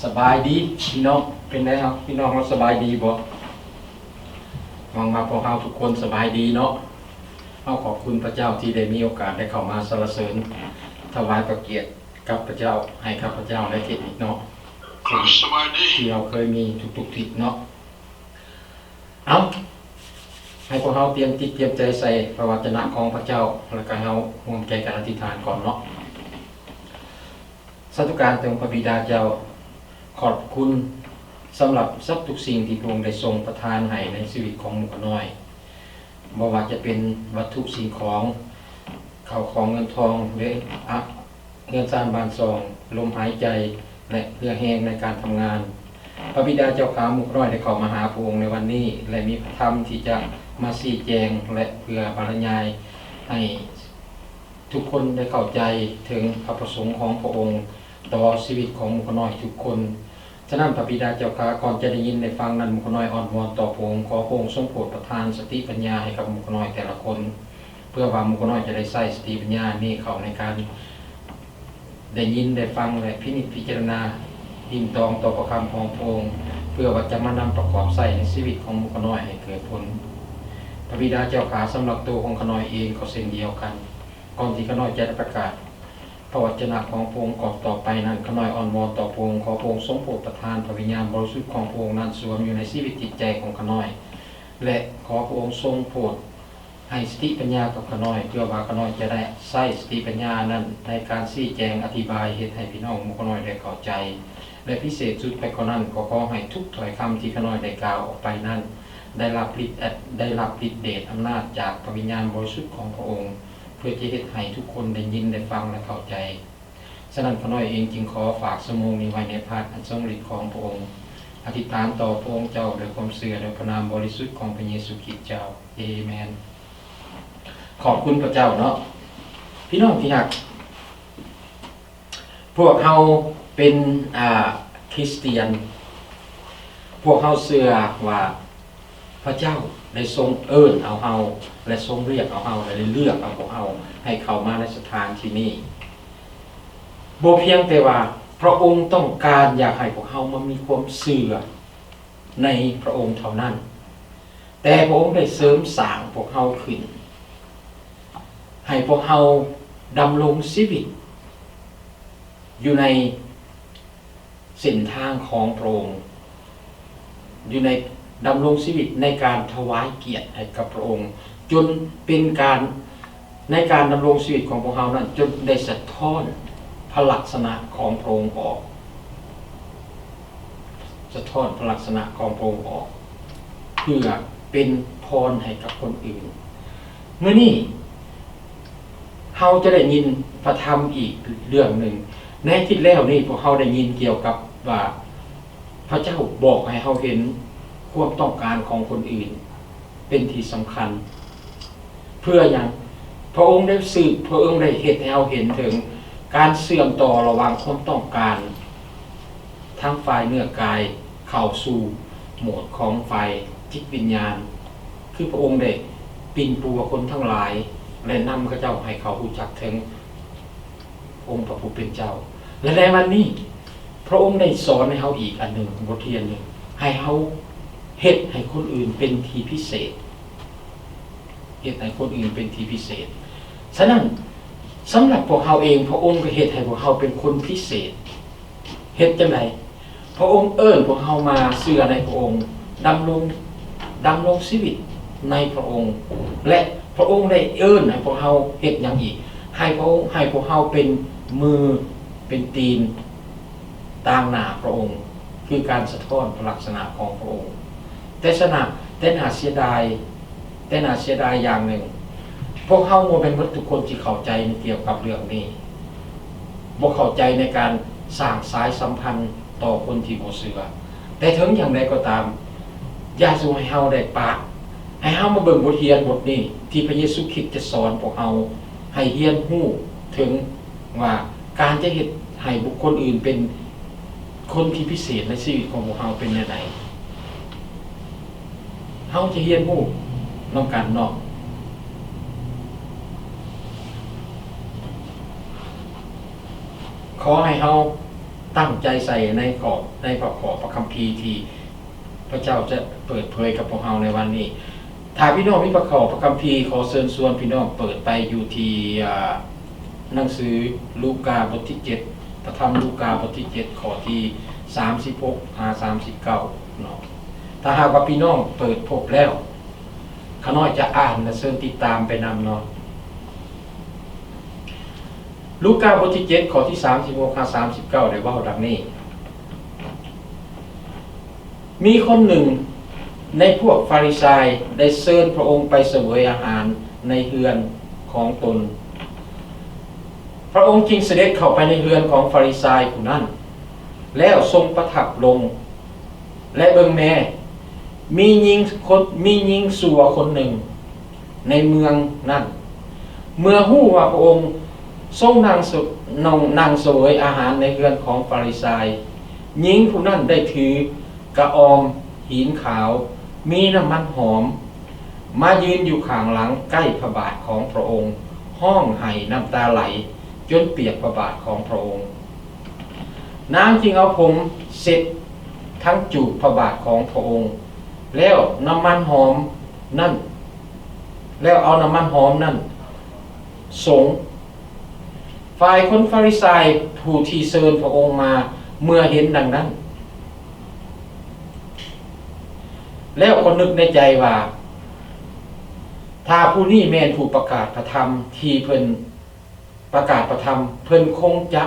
ສະບາຍດີພີ່ນ້ອງ, ເປັນໃດເຮົາ ພີ່ນ້ອງເຮົາສະບາຍດີບໍ່? ຫວັງວ່າພວກເຮົາທຸກຄົນສະບາຍດີເນາະ. ເຮົາຂອບຄຸນພະເຈົ້າທີ່ໄດ້ມີໂອກາດໄດ້ເຂົ້າມາສັນລະເສີນ ຖວາຍພະກຽດກັບພະເຈົ້າ ໃຫ້ຂ້າພະເຈົ້າໄດ້ເຮັດອີກເນາະ, ເຊັ່ນທີ່ເຮົາເຄີຍມີທຸກໆທິດເນາະ. ເອົາ, ໃຫ້ພວກເຮົາຕຽມຈິດຕຽມໃຈໃສ່ພະວະຈະນະຂອງພະເຈົ້າ, ແລ້ວກໍເຮົາຮ່ວມໃຈກັນອະທິຖານກ່ອນເນາະ. ສາທຸການເຖິງພະບິດາເຈົ້າ, ຂອບພະຄຸນສຳລັບສັບທຸກສິ່ງທີ່ພະອົງໄດ້ຊົງປະທານໃຫ້ໃນຊີວິດຂອງໝູ່ຂ້ານ້ອຍ, ບໍ່ວ່າຈະເປັນວັດຖຸສິ່ງຂອງ, ເຂົ້າຂອງເງິນທອງ ຫຼື ອາ ເຮືອນຊານບ້ານຊ່ອງ, ລົມຫາຍໃຈ ແລະ ເຫື່ອແຮງໃນການທຳງານ. ພະບິດາເຈົ້າຂ້າ, ໝູ່ຂ້ານ້ອຍໄດ້ເຂົ້າມາຫາພະອົງໃນວັນນີ້ ແລະ ມີພະທຳທີ່ຈະມາຊີ້ແຈງ ແລະ ເພື່ອບັນລະຍາຍໃຫ້ ທຸກຄົນໄດ້ເຂົ້າໃຈເຖິງພະປະສົງຂອງພະອົງຕໍ່ຊີວິດຂອງໝູ່ຂ້ານ້ອຍທຸກຄົນ. ສະນັ້ນ ພະບິດາເຈົ້າຂ້າ, ກ່ອນຈະໄດ້ຍິນໄດ້ຟັງນັ້ນ, ໝູ່ຂ້ານ້ອຍອ້ອນວອນຕໍ່ພະອົງ, ຂໍພະອົງຊົງໂປດປະທານສະຕິປັນຍາໃຫ້ກັບໝູ່ຂ້ານ້ອຍແຕ່ລະຄົນ, ເພື່ອວ່າໝູ່ຂ້ານ້ອຍຈະໄດ້ໃຊ້ສະຕິປັນຍານີ້ເຂົ້າໃນການໄດ້ຍິນໄດ້ຟັງ ແລະ ພິນິດພິຈາລະນາ, ອີງຕອງຕໍ່ພະຄຳຂອງພະອົງ, ເພື່ອວ່າຈະມານຳປະກອບໃຊ້ໃນຊີວິດຂອງໝູ່ຂ້ານ້ອຍໃຫ້ເກີດຜົນ. ພະບິດາເຈົ້າຂ້າ, ສຳລັບໂຕຂອງຂ້ານ້ອຍເອງກໍເຊັ່ນດຽວກັນ. ກ່ອນທີ່ຂ້ານ້ອຍຈະໄດ້ປະກາດພະວະຈະນະຂອງພະອົງກ່ອນຕໍ່ໄປນັ້ນ, ຂ້ານ້ອຍອ້ອນວອນຕໍ່ພະອົງ, ຂໍພະອົງຊົງໂປດປະທານພະວິນຍານບໍລິສຸດຂອງພະອົງນັ້ນສວມຢູ່ໃນຊີວິດຈິດໃຈຂອງຂ້ານ້ອຍ, ແລະ ຂໍພະອົງຊົງໂປດໃຫ້ສະຕິປັນຍາກັບຂ້ານ້ອຍ, ເພື່ອວ່າຂ້ານ້ອຍຈະໄດ້ໃຊ້ສະຕິປັນຍານັ້ນໃນການຊີ້ແຈງອະທິບາຍ, ເຮັດໃຫ້ພີ່ນ້ອງໝູ່ຂ້ານ້ອຍໄດ້ເຂົ້າໃຈ, ແລະ ພິເສດສຸດໄປກວ່ານັ້ນ, ກໍຂໍໃຫ້ທຸກຖ້ອຍຄຳທີ່ຂ້ານ້ອຍໄດ້ກ່າວອອກໄປນັ້ນ ໄດ້ຮັບລິດ ໄດ້ຮັບລິດເດດອຳນາດຈາກພະວິນຍານບໍລິສຸດຂອງພະອົງ, ເພື່ອຈະເຮັດໃຫ້ທຸກຄົນໄດ້ຍິນໄດ້ຟັງ ແລະ ເຂົ້າໃຈ. ສະນັ້ນ ຂ້ານ້ອຍເອງຈຶ່ງຂໍຝາກຊົ່ວໂມງນີ້ໄວ້ໃນພະຫັດອັນຊົງລິດຂອງພະອົງ, ອະທິຖານຕໍ່ພະອົງເຈົ້າດ້ວຍຄວາມເຊື່ອ ໃນພະນາມບໍລິສຸດຂອງພະເຢຊູຄຣິດເຈົ້າ. ເອເມນ. ຂອບຄຸນພະເຈົ້າເນາະ. ພີ່ນ້ອງທີ່ຮັກ, ພວກເຮົາເປັນ ອາ ຄຣິສຕຽນ, ພວກເຮົາເຊື່ອວ່າພະເຈົ້າໄດ້ຊົງເອີ້ນເອົາເຮົາ ແລະ ຊົງຮຽກເອົາເຮົາ ແລະ ໄດ້ເລືອກເອົາພວກເຮົາໃຫ້ເຂົ້າມາໃນສະຖານທີ່ນີ້. ບໍ່ພຽງແຕ່ວ່າພະອົງຕ້ອງການຢາກໃຫ້ພວກເຮົາມາມີຄວາມເຊື່ອໃນພະອົງເທົ່ານັ້ນ, ແຕ່ພະອົງໄດ້ເສີມສ້າງພວກເຮົາຂຶ້ນ ໃຫ້ພວກເຮົາດຳລົງຊີວິດຢູ່ໃນເສັ້ນທາງຂອງພະອົງ, ຢູ່ໃນ ດຳລົງຊີວິດໃນການຖວາຍກຽດໃຫ້ກັບພະອົງ, ຈົນເປັນການ ໃນການດຳລົງຊີວິດຂອງພວກເຮົານັ້ນ ຈົນໄດ້ສະທ້ອນພະລັກສະນະຂອງພະອົງອອກ, ສະທ້ອນພະລັກສະນະຂອງພະອົງອອກ ເພື່ອເປັນພອນໃຫ້ກັບຄົນອື່ນ. ມື້ນີ້ເຮົາຈະໄດ້ຍິນພະທຳອີກເລື່ອງໜຶ່ງ. ໃນອາທິດແລ້ວນີ້ ພວກເຮົາໄດ້ຍິນກ່ຽວກັບວ່າ ພະເຈົ້າບອກໃຫ້ເຮົາເຫັນຄວາມຕ້ອງການຂອງຄົນອື່ນເປັນທີ່ສຳຄັນ. ເພື່ອຫຍັງ? ພະອົງໄດ້ສືບ, ພະອົງໄດ້ເຮັດໃຫ້ເຮົາເຫັນເຖິງການເຊື່ອມຕໍ່ລະຫວ່າງຄວາມຕ້ອງການທາງຝ່າຍເນື້ອກາຍເຂົ້າສູ່ໂໝດຂອງຝ່າຍຈິດວິນຍານ, ຄືພະອົງໄດ້ປິ່ນປົວຄົນທັງຫຼາຍ ແລະ ນຳເຂົາເຈົ້າໃຫ້ເຂົາຮູ້ຈັກເຖິງ ອົງພະຜູ້ເປັນເຈົ້າ. ແລະ ໃນວັນນີ້ ພະອົງໄດ້ສອນໃຫ້ເຮົາອີກອັນໜຶ່ງ, ບົດຮຽນໜຶ່ງ, ໃຫ້ເຮົາເຮັດໃຫ້ຄົນອື່ນເປັນທີ່ພິເສດ, ເຮັດໃຫ້ຄົນອື່ນເປັນທີ່ພິເສດ. ສະນັ້ນ ສຳລັບພວກເຮົາເອງ, ພະອົງກໍເຮັດໃຫ້ພວກເຮົາເປັນຄົນພິເສດ. ເຮັດຈັ່ງໃດ? ພະອົງເອີ້ນພວກເຮົາມາເຊື່ອໃນພະອົງ, ດຳລົງ, ດຳລົງຊີວິດໃນພະອົງ ແລະ ພະອົງໄດ້ເອີ້ນໃຫ້ພວກເຮົາເຮັດຫຍັງອີກ? ໃຫ້ພະອົງ, ໃຫ້ພວກເຮົາເປັນມື, ເປັນຕີນຕາງໜ້າພະອົງ, ຄືການສະທ້ອນພະລັກສະນະຂອງພະອົງ. ແຕ່ສະນະ, ແຕ່ໜ້າເສຍດາຍ, ແຕ່ໜ້າເສຍດາຍຢ່າງໜຶ່ງ, ພວກເຮົາບໍ່ແມ່ນເບິດທຸກຄົນທີ່ເຂົ້າໃຈໃນກ່ຽວກັບເລື່ອງນີ້, ບໍ່ເຂົ້າໃຈໃນການສ້າງສາຍສຳພັນຕໍ່ຄົນທີ່ບໍ່ເຊື່ອ. ແຕ່ເຖິງຢ່າງໃດກໍຕາມ, ຢ່າສູ່ໃຫ້ເຮົາໄດ້ປະ, ໃຫ້ເຮົາມາເບິ່ງບົດຮຽນບົດນີ້ ທີ່ພະເຢຊູຄຣິດຈະສອນພວກເຮົາໃຫ້ຮຽນຮູ້ເຖິງວ່າ ການຈະເຮັດໃຫ້ບຸກຄົນອື່ນເປັນ ຄົນທີ່ພິເສດໃນຊີວິດຂອງພວກເຮົາເປັນແນວໃດ? ເຮົາຈະຮຽນຮູ້ນຳກັນເນາະ. ຂໍໃຫ້ເຮົາ ຕັ້ງໃຈໃສ່ໃນຂອບ ໃນພະ ຂໍ້ພະຄຳພີທີ່ພະເຈົ້າຈະເປີດເຜີຍກັບພວກເຮົາໃນວັນນີ້. ຖ້າພີ່ນ້ອງມີພະ ຂໍ້ພະຄຳພີ, ຂໍເຊີນຊວນພີ່ນ້ອງເປີດໄປຢູ່ທີ່ ອາ ໜັງສືລູກາບົດທີເຈັດ, ພະທຳລູກາບົດທີເຈັດ ຂໍ້ທີສາມສິບຫົກຫາສາມສິບເກົ້າເນາະ. ຖ້າຫາກວ່າພີ່ນ້ອງເປີດພົບແລ້ວ, ຂ້ານ້ອຍຈະອ່ານ ແລະ ເຊີນຕິດຕາມໄປນຳເນາະ. ລູກາບົດທີເຈັດ ຂໍ້ທີສາມສິບຫົກຫາສາມສິບເກົ້າ ໄດ້ເວົ້າດັ່ງນີ້: ມີຄົນໜຶ່ງໃນພວກຟາຣິຊາຍໄດ້ເຊີນພະອົງໄປສະເຫວີຍອາຫານໃນເຮືອນຂອງຕົນ. ພະອົງຈຶ່ງສະເດັດເຂົ້າໄປໃນເຮືອນຂອງຟາຣິຊາຍຜູ້ນັ້ນ ແລ້ວຊົງປະທັບລົງ ແລະ ເບິ່ງແມ, ມີຍິງຄົນ ມີຍິງຊົ່ວຄົນໜຶ່ງໃນເມືອງນັ້ນ ເມື່ອຮູ້ວ່າພະອົງຊົງນັ່ງສະ ນັ່ງ ນັ່ງສະເຫວີຍອາຫານໃນເຮືອນຂອງຟາຣິຊາຍ, ຍິງຜູ້ນັ້ນໄດ້ຖືກະອອມຫີນຂາວ ມີນ້ຳມັນຫອມ ມາຢືນຢູ່ຂ້າງຫຼັງໃກ້ພະບາດຂອງພະອົງ, ຮ້ອງໄຫ້ນ້ຳຕາໄຫຼຈົນປຽກພະບາດຂອງພະອົງ. ນາງຈຶ່ງເອົາຜົມເຊັດທັງຈູກພະບາດຂອງພະອົງ ແລ້ວນ້ຳມັນຫອມນັ້ນ ແລ້ວເອົານ້ຳມັນຫອມນັ້ນສົງ. ຝ່າຍຄົນຟາຣິຊາຍຜູ້ທີ່ເຊີນພະອົງມາ ເມື່ອເຫັນດັ່ງນັ້ນ ແລ້ວກໍນຶກໃນໃຈວ່າ ຖ້າຜູ້ນີ້ແມ່ນຜູ້ປະກາດພະທຳທີ່ເພິ່ນ ປະກາດພະທຳ, ເພິ່ນຄົງຈະ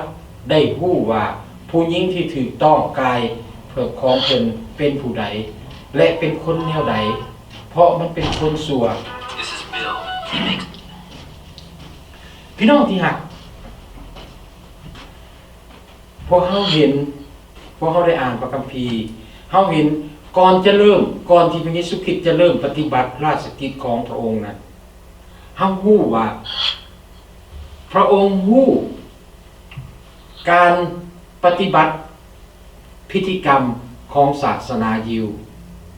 ໄດ້ຮູ້ວ່າຜູ້ຍິງທີ່ຖືກຕ້ອງກາຍຂອງເພິ່ນເປັນຜູ້ໃດ ແລະ ເປັນຄົນແນວໃດ, ເພາະມັນເປັນຄົນຊົ່ວ. ພີ່ນ້ອງທີ່ຮັກ, ພວກເຮົາເຫັນ, ພວກເຮົາໄດ້ອ່ານພະຄຳພີ, ເຮົາເຫັນກ່ອນຈະເລີ່ມ, ກ່ອນທີ່ພະເຢຊູຄຣິດຈະເລີ່ມປະຕິບັດລາຊະກິດຂອງພະອົງນັ້ນ, ເຮົາຮູ້ວ່າພະອົງຮູ້ການປະຕິບັດພິທີກຳຂອງສາສະໜາຢິວ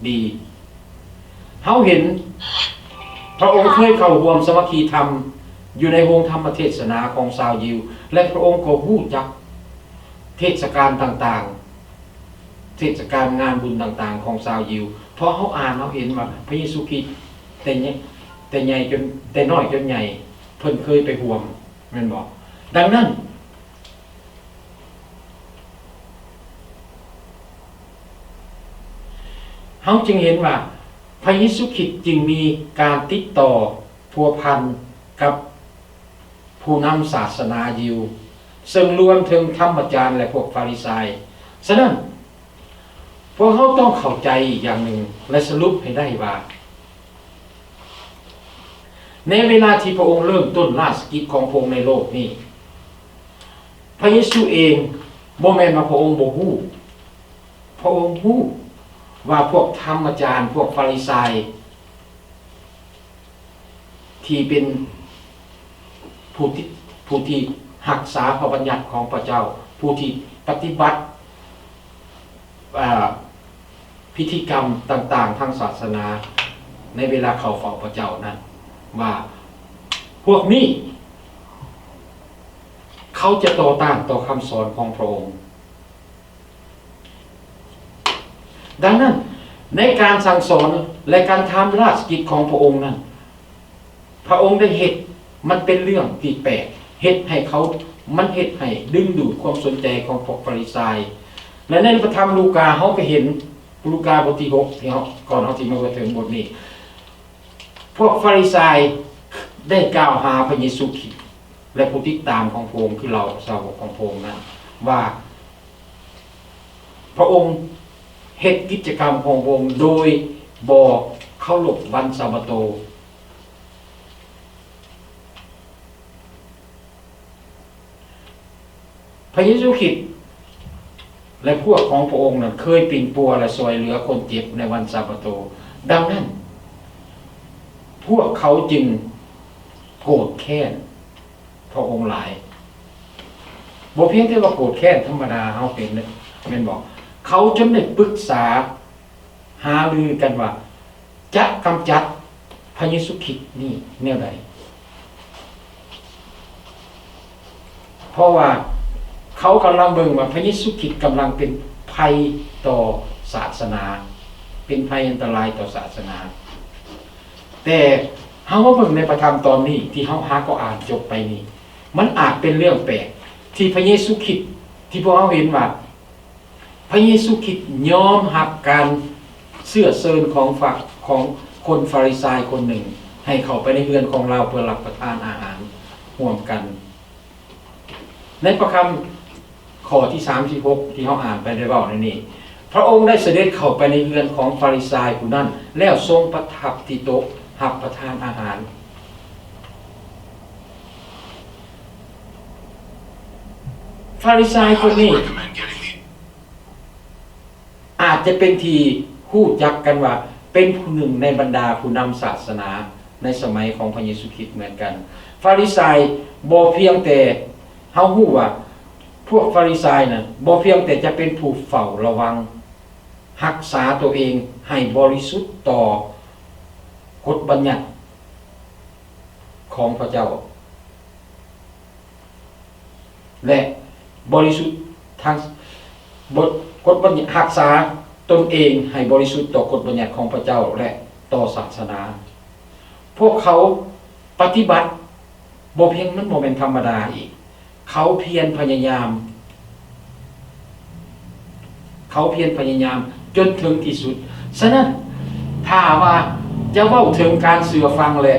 ດີ. ເຮົາເຫັນພະອົງເຄີຍເຂົ້າຮ່ວມສາມັກຄີທຳຢູ່ໃນໂຮງທຳມະເທດສະໜາຂອງຊາວຢິວ ແລະ ພະອົງກໍຮູ້ຈັກເທດສະການຕ່າງໆ, ເທດສະການງານບຸນຕ່າງໆຂອງຊາວຢິວ. ເພາະເຮົາອ່ານ ເຮົາເຫັນວ່າພະເຢຊູຄຣິດແຕ່ໃຫຍ່, ແຕ່ໃຫຍ່ຈົນ, ແຕ່ນ້ອຍຈົນໃຫຍ່ ເພິ່ນເຄີຍໄປຮ່ວມ ແມ່ນບໍ່? ດັ່ງນັ້ນ ເຮົາຈຶ່ງເຫັນວ່າພະເຢຊູຄຣິດຈຶ່ງມີການຕິດຕໍ່ພົວພັນກັບ ຜູ້ນຳສາສະໜາຢິວ, ເຊິ່ງລວມເຖິງທຳມະຈານ ແລະ ພວກຟາຣິຊາຍ. ສະນັ້ນ, ພວກເຮົາຕ້ອງເຂົ້າໃຈອີກຢ່າງໜຶ່ງ ແລະ ສະຫຼຸບໃຫ້ໄດ້ວ່າ, ໃນເວລາທີ່ພະອົງເລີ່ມຕົ້ນລາຊະກິດຂອງພະອົງໃນໂລກນີ້, ພະເຢຊູເອງບໍ່ແມ່ນວ່າພະອົງບໍ່ຮູ້. ພະອົງຮູ້ວ່າພວກທຳມະຈານ, ພວກຟາຣິຊາຍ ທີ່ເປັນຜູ້ທີ່, ຜູ້ທີ່ຮັກສາພະບັນຍັດຂອງພະເຈົ້າ, ຜູ້ທີ່ປະຕິບັດ, ອາ, ພິທີກຳຕ່າງໆທາງສາສະໜາໃນເວລາເຂົ້າເຝົ້າພະເຈົ້ານັ້ນ, ວ່າພວກນີ້ເຂົາຈະຕໍ່ຕ້ານຕໍ່ຄຳສອນຂອງພະອົງ. ດັ່ງນັ້ນ, ໃນການສັ່ງສອນ ແລະ ການທຳລາຊະກິດຂອງພະອົງນັ້ນ, ພະອົງໄດ້ເຮັດ, ມັນເປັນເລື່ອງທີ່ແປກ, ເຮັດໃຫ້ເຂົາ, ມັນເຮັດໃຫ້ດຶງດູດຄວາມສົນໃຈຂອງພວກຟາຣິຊາຍ. ແລະ ໃນພະທຳລູກາ, ເຮົາກໍເຫັນ, ລູກາບົດທີຫົກ ທີ່ເຮົາ, ກ່ອນເຮົາຊິມາເຖິງບົດນີ້, ພວກຟາຣິຊາຍໄດ້ກ່າວຫາພະເຢຊູຄຣິດ ແລະ ຜູ້ຕິດຕາມຂອງພະອົງ, ຄືເຫຼົ່າສາວົກຂອງພະອົງນັ້ນ, ວ່າ ພະອົງເຮັດກິດຈະກຳຂອງພະອົງໂດຍບໍ່ເຄົາລົບວັນສາບາໂຕ. ພະເຢຊູຄຣິດ ແລະ ພວກຂອງພະອົງນັ້ນເຄີຍປິ່ນປົວ ແລະ ຊ່ວຍເຫຼືອຄົນເຈັບໃນວັນສາບາໂຕ. ດັ່ງນັ້ນ, ພວກເຂົາຈຶ່ງໂກດແຄ້ນ ພະອົງຫຼາຍ. ບໍ່ພຽງແຕ່ວ່າໂກດແຄ້ນທຳມະດາເຮົາເຫັນເດ້ ແມ່ນບໍ່? ເຂົາຈົນໄດ້ປຶກສາຫາລືກັນວ່າ ຈະກຳຈັດພະເຢຊູຄຣິດນີ້ແນວໃດ? ເພາະວ່າ ເຂົາກຳລັງເບິ່ງວ່າພະເຢຊູຄຣິດກຳລັງເປັນໄພຕໍ່ສາສະໜາ, ເປັນໄພອັນຕະລາຍຕໍ່ສາສະໜາ. ແຕ່ເຮົາມາເບິ່ງໃນພະທຳຕອນນີ້ ທີ່ເຮົາຫາກໍອ່ານຈົບໄປນີ້, ມັນອາດເປັນເລື່ອງແປກທີ່ພະເຢຊູຄຣິດ, ທີ່ພວກເຮົາເຫັນວ່າ ພະເຢຊູຄຣິດຍອມຮັບການເຊື້ອເຊີນຂອງຝ- ຂອງຄົນຟາຣິຊາຍຄົນໜຶ່ງ ໃຫ້ເຂົ້າໄປໃນເຮືອນຂອງລາວເພື່ອຮັບປະທານອາຫານຮ່ວມກັນ. ໃນພະຄຳຂໍ້ທີສາມສິບຫົກ ທີ່ເຮົາອ່ານໄປໄດ້ເວົ້າໃນນີ້, ພະອົງໄດ້ສະເດັດເຂົ້າໄປໃນເຮືອນຂອງຟາຣິຊາຍຜູ້ນັ້ນ ແລ້ວຊົງປະທັບທີ່ໂຕະຮັບປະທານອາຫານ. ຟາຣິຊາຍຄົນນີ້ ອາດຈະເປັນທີ່ຮູ້ຈັກກັນວ່າເປັນຜູ້ໜຶ່ງໃນບັນດາຜູ້ນຳສາສະໜາໃນສະໄໝຂອງພະເຢຊູຄຣິດເໝືອນກັນ. ຟາຣິຊາຍບໍ່ພຽງແຕ່ ເຮົາຮູ້ວ່າພວກຟາຣິຊາຍນັ້ນບໍ່ພຽງແຕ່ຈະເປັນຜູ້ເຝົ້າລະວັງຮັກສາຕົວເອງໃຫ້ບໍລິສຸດຕໍ່ກົດບັນຍັດຂອງພະເຈົ້າ ແລະ ບໍລິສຸດທາງ ບົດ ກົດບັນຍັດ ຮັກສາຕົນເອງໃຫ້ບໍລິສຸດຕໍ່ກົດບັນຍັດຂອງພະເຈົ້າ ແລະ ຕໍ່ສາສະໜາ. ພວກເຂົາປະຕິບັດ ບໍ່ພຽງ ມັນບໍ່ແມ່ນທຳມະດາອີກ. ເຂົາພຽນພະຍາຍາມ ເຂົາພຽນພະຍາຍາມຈົນເຖິງທີ່ສຸດ. ສະນັ້ນ ຖ້າວ່າຈະເວົ້າເຖິງການເຊື່ອຟັງ ແລະ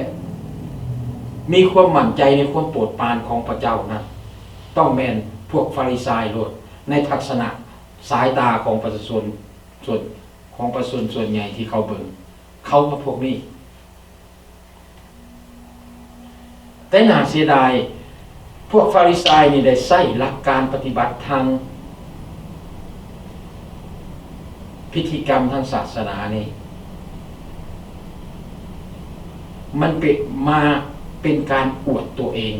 ມີຄວາມໝັ້ນໃຈໃນຄວາມໂປດປານຂອງພະເຈົ້ານັ້ນ ຕ້ອງແມ່ນພວກຟາຣິຊາຍໂລດ ໃນທັດສະນະສາຍຕາຂອງປະຊາຊົນສ່ວນ ຂອງປະຊາຊົນສ່ວນໃຫຍ່ທີ່ເຂົາເບິ່ງ ເຂົາກັບພວກນີ້. ແຕ່ໜ້າເສຍດາຍ, ພວກຟາຣິຊາຍນີ້ໄດ້ໃຊ້ຫຼັກການປະຕິບັດທາງພິທີກຳທາງສາສະໜານີ້ ມັນເປັນ ມາເປັນການອວດຕົວເອງ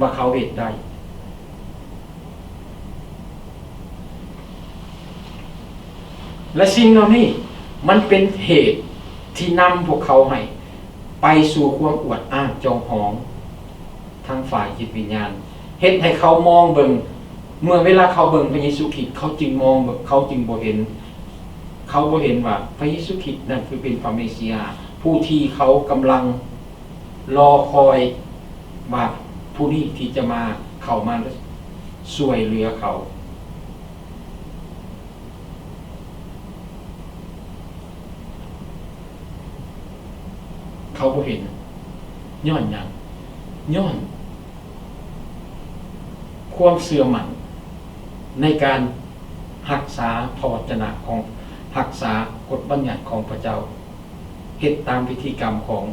ວ່າເຂົາເຮັດໄດ້. ແລະ ສິ່ງເຫຼົ່ານີ້ມັນເປັນເຫດທີ່ນຳພວກເຂົາໃຫ້ໄປສູ່ຄວາມອວດອ້າງຈອງຫອງທາງຝ່າຍຈິດວິນຍານ, ເຮັດໃຫ້ເຂົາມອງເບິ່ງ, ເມື່ອເວລາເຂົາເບິ່ງພະເຢຊູຄຣິດ, ເຂົາຈຶ່ງມອງ, ເຂົາຈຶ່ງບໍ່ເຫັນ, ເຂົາບໍ່ເຫັນວ່າພະເຢຊູຄຣິດນັ້ນຄືເປັນພະເມເຊຍ ຜູ້ທີ່ເຂົາກຳລັງລໍຄອຍວ່າຜູ້ນີ້ທີ່ຈະມາ, ເຂົ້າມາ ຊ່ວຍເຫຼືອເຂົາ. ເຂົາບໍ່ເຫັນ. ຍ້ອນຫຍັງ? ຍ້ອນຄວາມເຊື່ອໝັ້ນໃນການຮັກສາພະວັດຈະນະຂອງ, ຮັກສາກົດບັນຍັດຂອງພະເຈົ້າ. ເຮັດຕາມພິທີກຳຂອງ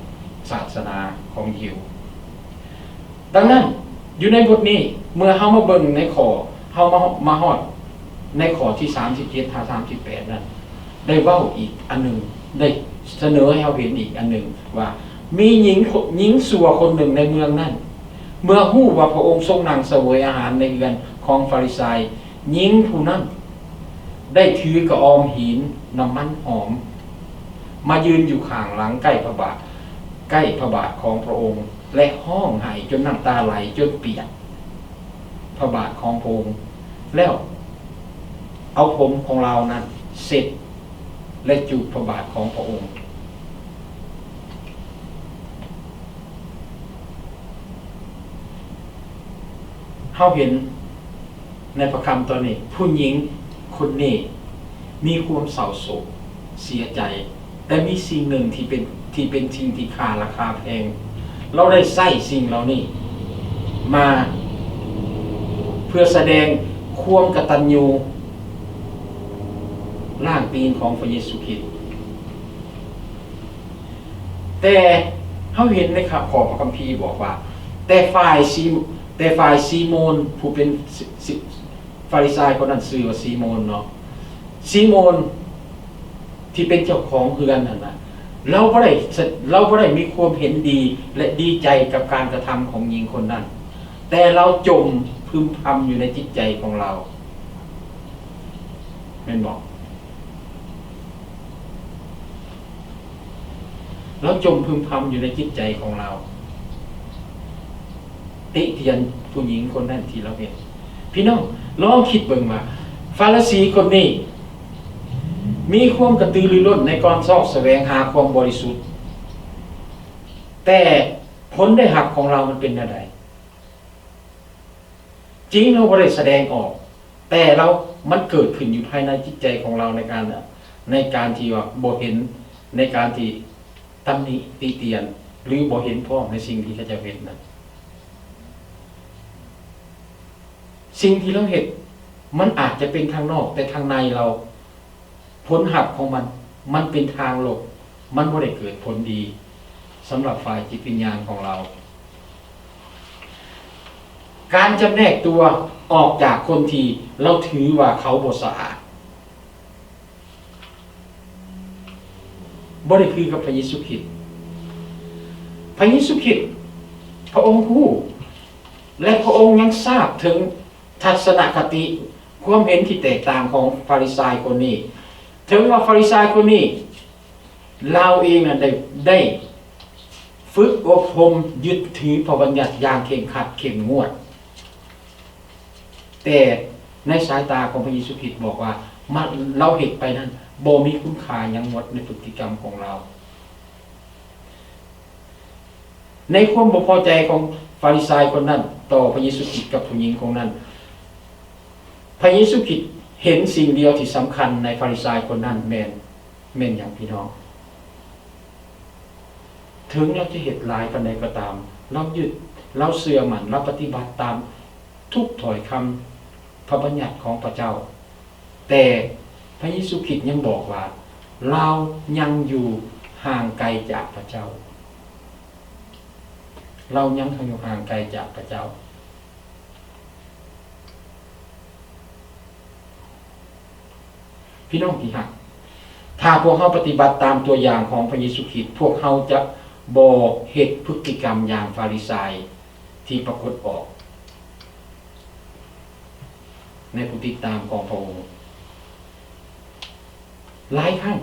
ສາສະໜາຂອງຢິວ. ດັ່ງນັ້ນ, ຢູ່ໃນບົດນີ້, ເມື່ອເຮົາມາເບິ່ງໃນຂໍ້, ເຮົາມາ, ມາຮອດໃນຂໍ້ທີສາມສິບເຈັດຫາສາມສິບແປດນັ້ນ, ໄດ້ເວົ້າອີກອັນໜຶ່ງ, ໄດ້ສະເໜີໃຫ້ເຮົາເຫັນອີກອັນໜຶ່ງວ່າ, ມີຍິງ, ຍິງຊົ່ວຄົນໜຶ່ງໃນເມືອງນັ້ນ, ເມື່ອຮູ້ວ່າພະອົງຊົງນັ່ງສະເຫວີຍອາຫານໃນເຮືອນຂອງຟາຣິຊາຍ, ຍິງຜູ້ນັ້ນ ໄດ້ຖືກະອອມຫີນນ້ຳມັນຫອມ ມາຢືນຢູ່ຂ້າງຫຼັງໃກ້ພະບາດ, ໃກ້ພະບາດຂອງພະອົງ ແລະ ຮ້ອງໄຫ້ຈົນນ້ຳຕາໄຫຼຈົນປຽກພະບາດຂອງພະອົງ, ແລ້ວເອົາຜົມຂອງລາວນັ້ນເຊັດ ແລະ ຈູບພະບາດຂອງພະອົງ. ເຮົາເຫັນໃນພະຄຳຕອນນີ້, ຜູ້ຍິງຄົນນີ້ມີຄວາມເສົ້າໂສກເສຍໃຈ, ແຕ່ມີສິ່ງໜຶ່ງທີ່ເປັນ, ທີ່ເປັນສິ່ງທີ່ຄ່າລາຄາແພງ. ລາວໄດ້ໃຊ້ສິ່ງເຫຼົ່ານີ້ມາເພື່ອສະແດງຄວາມກະຕັນຍູລ້າງຕີນຂອງພະເຢຊູຄຣິດ. ແຕ່ເຮົາເຫັນໃນຂໍ້ພະຄຳພີບອກວ່າ, ແຕ່ຝ່າຍຊີ, ແຕ່ຝ່າຍຊີໂມນຜູ້ເປັນຊີ, ຊີ, ຟາຣິຊາຍຄົນນັ້ນຊື່ວ່າຊີໂມນເນາະ, ຊີໂມນທີ່ເປັນເຈົ້າຂອງເຮືອນຫັ້ນນະ, ລາວບໍ່ໄດ້, ລາວບໍ່ໄດ້ມີຄວາມເຫັນດີ ແລະ ດີໃຈກັບການກະທຳຂອງຍິງຄົນນັ້ນ, ແຕ່ລາວຈົ່ມພຶມພຳຢູ່ໃນຈິດໃຈຂອງລາວ, ແມ່ນບໍ່? ລາວຈົ່ມພຶມພຳຢູ່ໃນຈິດໃຈຂອງລາວ, ຕິຕຽນຜູ້ຍິງຄົນນັ້ນທີ່ລາວເຮັດ. ພີ່ນ້ອງລອງຄິດເບິ່ງວ່າ ຟາຣິສີຄົນນີ້ມີຄວາມກະຕືລືລົ້ນໃນການຊອກສະແຫວງຫາຄວາມບໍລິສຸດ, ແຕ່ຜົນໄດ້ຮັບຂອງລາວມັນເປັນແນວໃດ? ຈິງລາວບໍ່ໄດ້ສະແດງອອກ, ແຕ່ລາວ ມັນເກີດຂຶ້ນຢູ່ພາຍໃນຈິດໃຈຂອງລາວໃນການ ໃນການທີ່ວ່າບໍ່ເຫັນ, ໃນການທີ່ຕຳໜິຕິຕຽນ ຫຼື ບໍ່ເຫັນພ້ອມໃນສິ່ງທີ່ເຂົາເຈົ້າເຮັດນັ້ນ. ສິ່ງທີ່ລາວເຮັດ ມັນອາດຈະເປັນທາງນອກ, ແຕ່ທາງໃນລາວ ຜົນຮັບຂອງມັນ ມັນເປັນທາງລົບ, ມັນບໍ່ໄດ້ເກີດຜົນດີສຳລັບຝ່າຍຈິດວິນຍານຂອງລາວ. ການຈຳແນກຕົວອອກຈາກຄົນທີ່ລາວຖືວ່າເຂົາບໍ່ສະອາດ ບໍ່ໄດ້ຄືກັບພະເຢຊູຄຣິດ. ພະເຢຊູຄຣິດ ພະອົງຮູ້ ແລະ ພະອົງຍັງຊາບເຖິງທັດສະນະຄະຕິ, ຄວາມເຫັນທີ່ແຕກຕ່າງຂອງຟາຣິຊາຍຄົນນີ້. ເຖິງວ່າຟາຣິຊາຍຄົນນີ້ ລາວເອງນັ້ນໄດ້ ໄດ້ຝຶກອົບຮົມຍຶດຖືພະບັນຍັດຢ່າງເຄັ່ງຄັດເຂັ້ມງວດ, ແຕ່ໃນສາຍຕາຂອງພະເຢຊູຄຣິດບອກວ່າ ມະ ລາວເຮັດໄປນັ້ນບໍ່ມີຄຸນຄ່າຫຍັງໝົດໃນພຶດຕິກຳຂອງລາວ. ໃນຄວາມບໍ່ພໍໃຈຂອງຟາຣິຊາຍຄົນນັ້ນຕໍ່ພະເຢຊູຄຣິດກັບຜູ້ຍິງຄົນນັ້ນ, ພະເຢຊູຄຣິດເຫັນສິ່ງດຽວທີ່ສຳຄັນໃນຟາຣິຊາຍຄົນນັ້ນແມ່ນ ແມ່ນຫຍັງພີ່ນ້ອງ? ເຖິງລາວຈະເຮັດຫຼາຍປານໃດກໍຕາມ, ລາວຍຶດ, ລາວເຊື່ອໝັ້ນ, ລາວປະຕິບັດຕາມທຸກຖ້ອຍຄຳພະບັນຍັດຂອງພະເຈົ້າ, ແຕ່ພະເຢຊູຄຣິດຍັງບອກວ່າ ລາວຍັງຢູ່ຫ່າງໄກຈາກພະເຈົ້າ. ລາວຍັງຢູ່ຫ່າງໄກຈາກພະເຈົ້າ. ພີ່ນ້ອງທີ່ຮັກ, ຖ້າພວກເຮົາປະຕິບັດຕາມຕົວຢ່າງຂອງພະເຢຊູຄຣິດ, ພວກເຮົາຈະບໍ່ເຮັດພຶດຕິກຳຢ່າງຟາຣິຊາຍທີ່ປາກົດອອກໃນຜູ້ຕິດຕາມຂອງພະອົງ. ຫຼາຍຄັ້ງ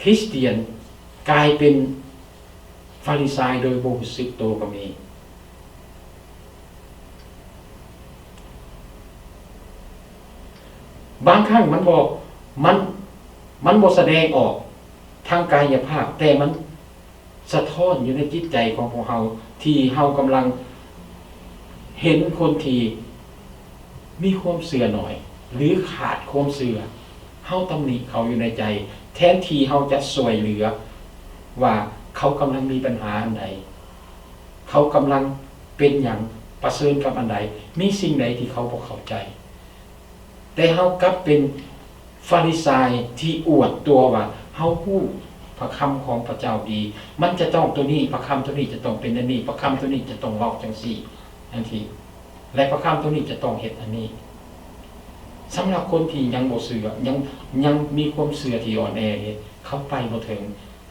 ຄຣິສຕຽນກາຍເປັນຟາຣິຊາຍໂດຍບໍ່ຮູ້ສຶກໂຕກໍມີ. ບາງຄັ້ງມັນບໍ່ ມັນ ມັນບໍ່ສະແດງອອກທາງກາຍະພາບ, ແຕ່ມັນ ສະທ້ອນຢູ່ໃນຈິດໃຈຂອງພວກເຮົາ ທີ່ເຮົາກຳລັງເຫັນຄົນທີ່ມີຄວາມເຊື່ອໜ້ອຍ ຫຼື ຂາດຄວາມເຊື່ອ, ເຮົາຕຳໜິເຂົາຢູ່ໃນໃຈ ແທນທີ່ເຮົາຈະຊ່ວຍເຫຼືອວ່າເຂົາກຳລັງມີບັນຫາອັນໃດ, ເຂົາກຳລັງເປັນຫຍັງ, ປະເຊີນກັບອັນໃດ, ມີສິ່ງໃດທີ່ເຂົາບໍ່ເຂົ້າໃຈ. ແຕ່ເຮົາກັບເປັນຟາຣິຊາຍທີ່ອວດຕົວວ່າເຮົາຮູ້ພະຄຳຂອງພະເຈົ້າດີ, ມັນຈະຕ້ອງໂຕນີ້, ພະຄຳໂຕນີ້ຈະຕ້ອງເປັນອັນນີ້, ພະຄຳໂຕນີ້ຈະຕ້ອງເວົ້າຈັ່ງຊີ້ຈັ່ງຊີ້ ແລະ ພະຄຳໂຕນີ້ຈະຕ້ອງເຮັດອັນນີ້. ສຳລັບຄົນທີ່ຍັງບໍ່ເຊື່ອ, ຍັງ ຍັງມີຄວາມເຊື່ອທີ່ອ່ອນແອ, ເຂົາໄປບໍ່ເຖິງ.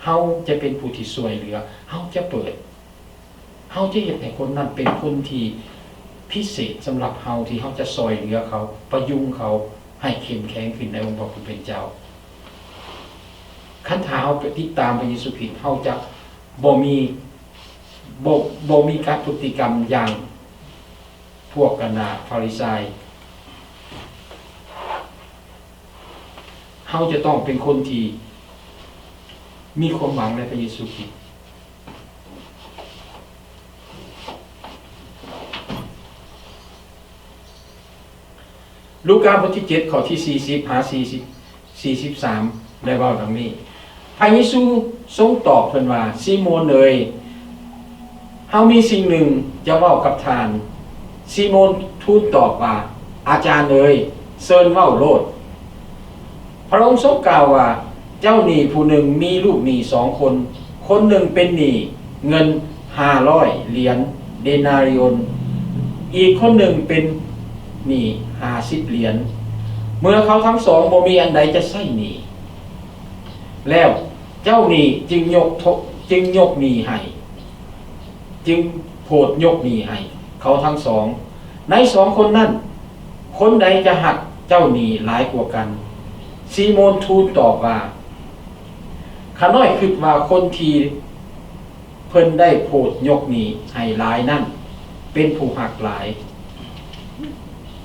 ເຮົາຈະເປັນຜູ້ທີ່ຊ່ວຍເຫຼືອ, ເຮົາຈະເປີດ ເຮົາຈະເຮັດໃຫ້ຄົນນັ້ນເປັນຄົນທີ່ພິເສດສຳລັບເຮົາ, ທີ່ເຮົາຈະຊ່ອຍເຫຼືອເຂົາ, ປະຍຸງເຂົາໃຫ້ເຂັ້ມແຂງຂຶ້ນໃນອົງພະຜູ້ເປັນເຈົ້າ. ຄັນຖ້າເຮົາໄປຕິດຕາມພະເຢຊູຄຣິດ, ເຮົາຈະບໍ່ມີ ບໍ່ ບໍ່ມີການພຶດຕິກຳຢ່າງພວກກັນນາຟາຣິຊາຍ. ເຮົາຈະຕ້ອງເປັນຄົນທີ່ມີຄວາມຫວັງໃນພະເຢຊູຄຣິດ. ລູກາບົດທີເຈັດ ຂໍ້ທີສີ່ສິບຫາສີ່ສິບ ສີ່ສິບສາມ ໄດ້ເວົ້າດັ່ງນີ້, ພະເຢຊູຊົງຕອບເພິ່ນວ່າ, ຊີໂມນເອີຍ, ເຮົາມີສິ່ງໜຶ່ງຈະເວົ້າກັບທ່ານ. ຊີໂມນທູນຕອບວ່າ, ອາຈານເອີຍ, ເຊີນເວົ້າໂລດ. ພະອົງຊົງກ່າວວ່າ, ເຈົ້າໜີ້ຜູ້ໜຶ່ງມີລູກໜີ້ສອງຄົນ, ຄົນໜຶ່ງເປັນໜີ້ເງິນຫ້າຮ້ອຍຫຼຽນເດນາຣິໂອນ, ອີກຄົນໜຶ່ງເປັນໜີ້ຫ້າສິບຫຼຽນ. ເມື່ອເຂົາທັງສອງບໍ່ມີອັນໃດຈະໃຊ້ໜີ້ແລ້ວ, ເຈົ້າໜີ້ຈຶ່ງຍົກໂທ ຈຶ່ງຍົກໜີ້ໃຫ້ ຈຶ່ງໂຜດຍົກໜີ້ໃຫ້ເຂົາທັງສອງ. ໃນສອງຄົນນັ້ນ, ຄົນໃດຈະຮັກເຈົ້າໜີ້ຫຼາຍກວ່າກັນ? ຊີໂມນທູນຕອບວ່າ, ຂ້ານ້ອຍຄິດວ່າຄົນທີ່ເພິ່ນໄດ້ໂຜດຍົກໜີ້ໃຫ້ຫຼາຍນັ້ນ ເປັນຜູ້ຮັກຫຼາຍ.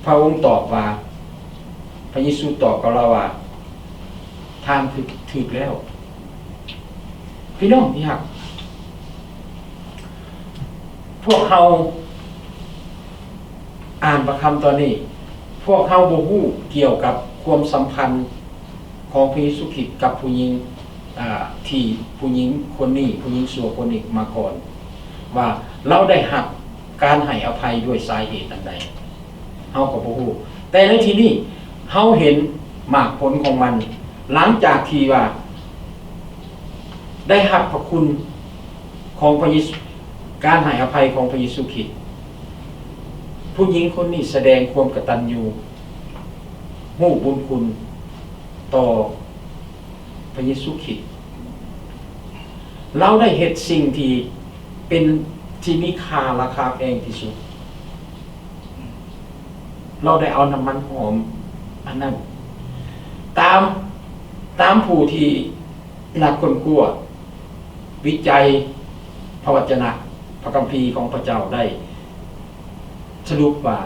ພະອົງຕອບວ່າ ພະເຢຊູຕອບກັບລາວວ່າ ທ່ານຖືກ ຖືກແລ້ວ. ພີ່ນ້ອງທີ່ຮັກ, ພວກເຮົາອ່ານພະຄຳຕອນນີ້, ພວກເຮົາບໍ່ຮູ້ກ່ຽວກັບຄວາມສຳພັນຂອງພະເຢຊູຄຣິດກັບຜູ້ຍິງ ອາ ທີ່ຜູ້ຍິງຄົນນີ້, ຜູ້ຍິງຊົ່ວຄົນນີ້ມາກ່ອນ, ວ່າລາວໄດ້ຮັບການໃຫ້ອະໄພດ້ວຍສາເຫດອັນໃດ, ເຮົາກໍບໍ່ຮູ້. ແຕ່ໃນທີ່ນີ້ເຮົາເຫັນໝາກຜົນຂອງມັນ, ຫຼັງຈາກທີ່ວ່າໄດ້ຮັບພະຄຸນຂອງພະເຢຊູ, ການໃຫ້ອະໄພຂອງພະເຢຊູຄຣິດ, ຜູ້ຍິງຄົນນີ້ສະແດງຄວາມກະຕັນຍູ ຮູ້ບຸນຄຸນຕໍ່ ພະເຢຊູຄຣິດ. ລາວໄດ້ເຮັດສິ່ງທີ່ເປັນ ທີ່ມີຄ່າລາຄາແພງທີ່ສຸດ. ລາວໄດ້ເອົານ້ຳມັນຫອມອັນນັ້ນ ຕາມ ຕາມຜູ້ທີ່ນັກຄົ້ນຄວ້າ ວິໄຈພະວັດຈະນະ ພະຄຳພີຂອງພະເຈົ້າໄດ້ ສະຫຼຸບວ່າ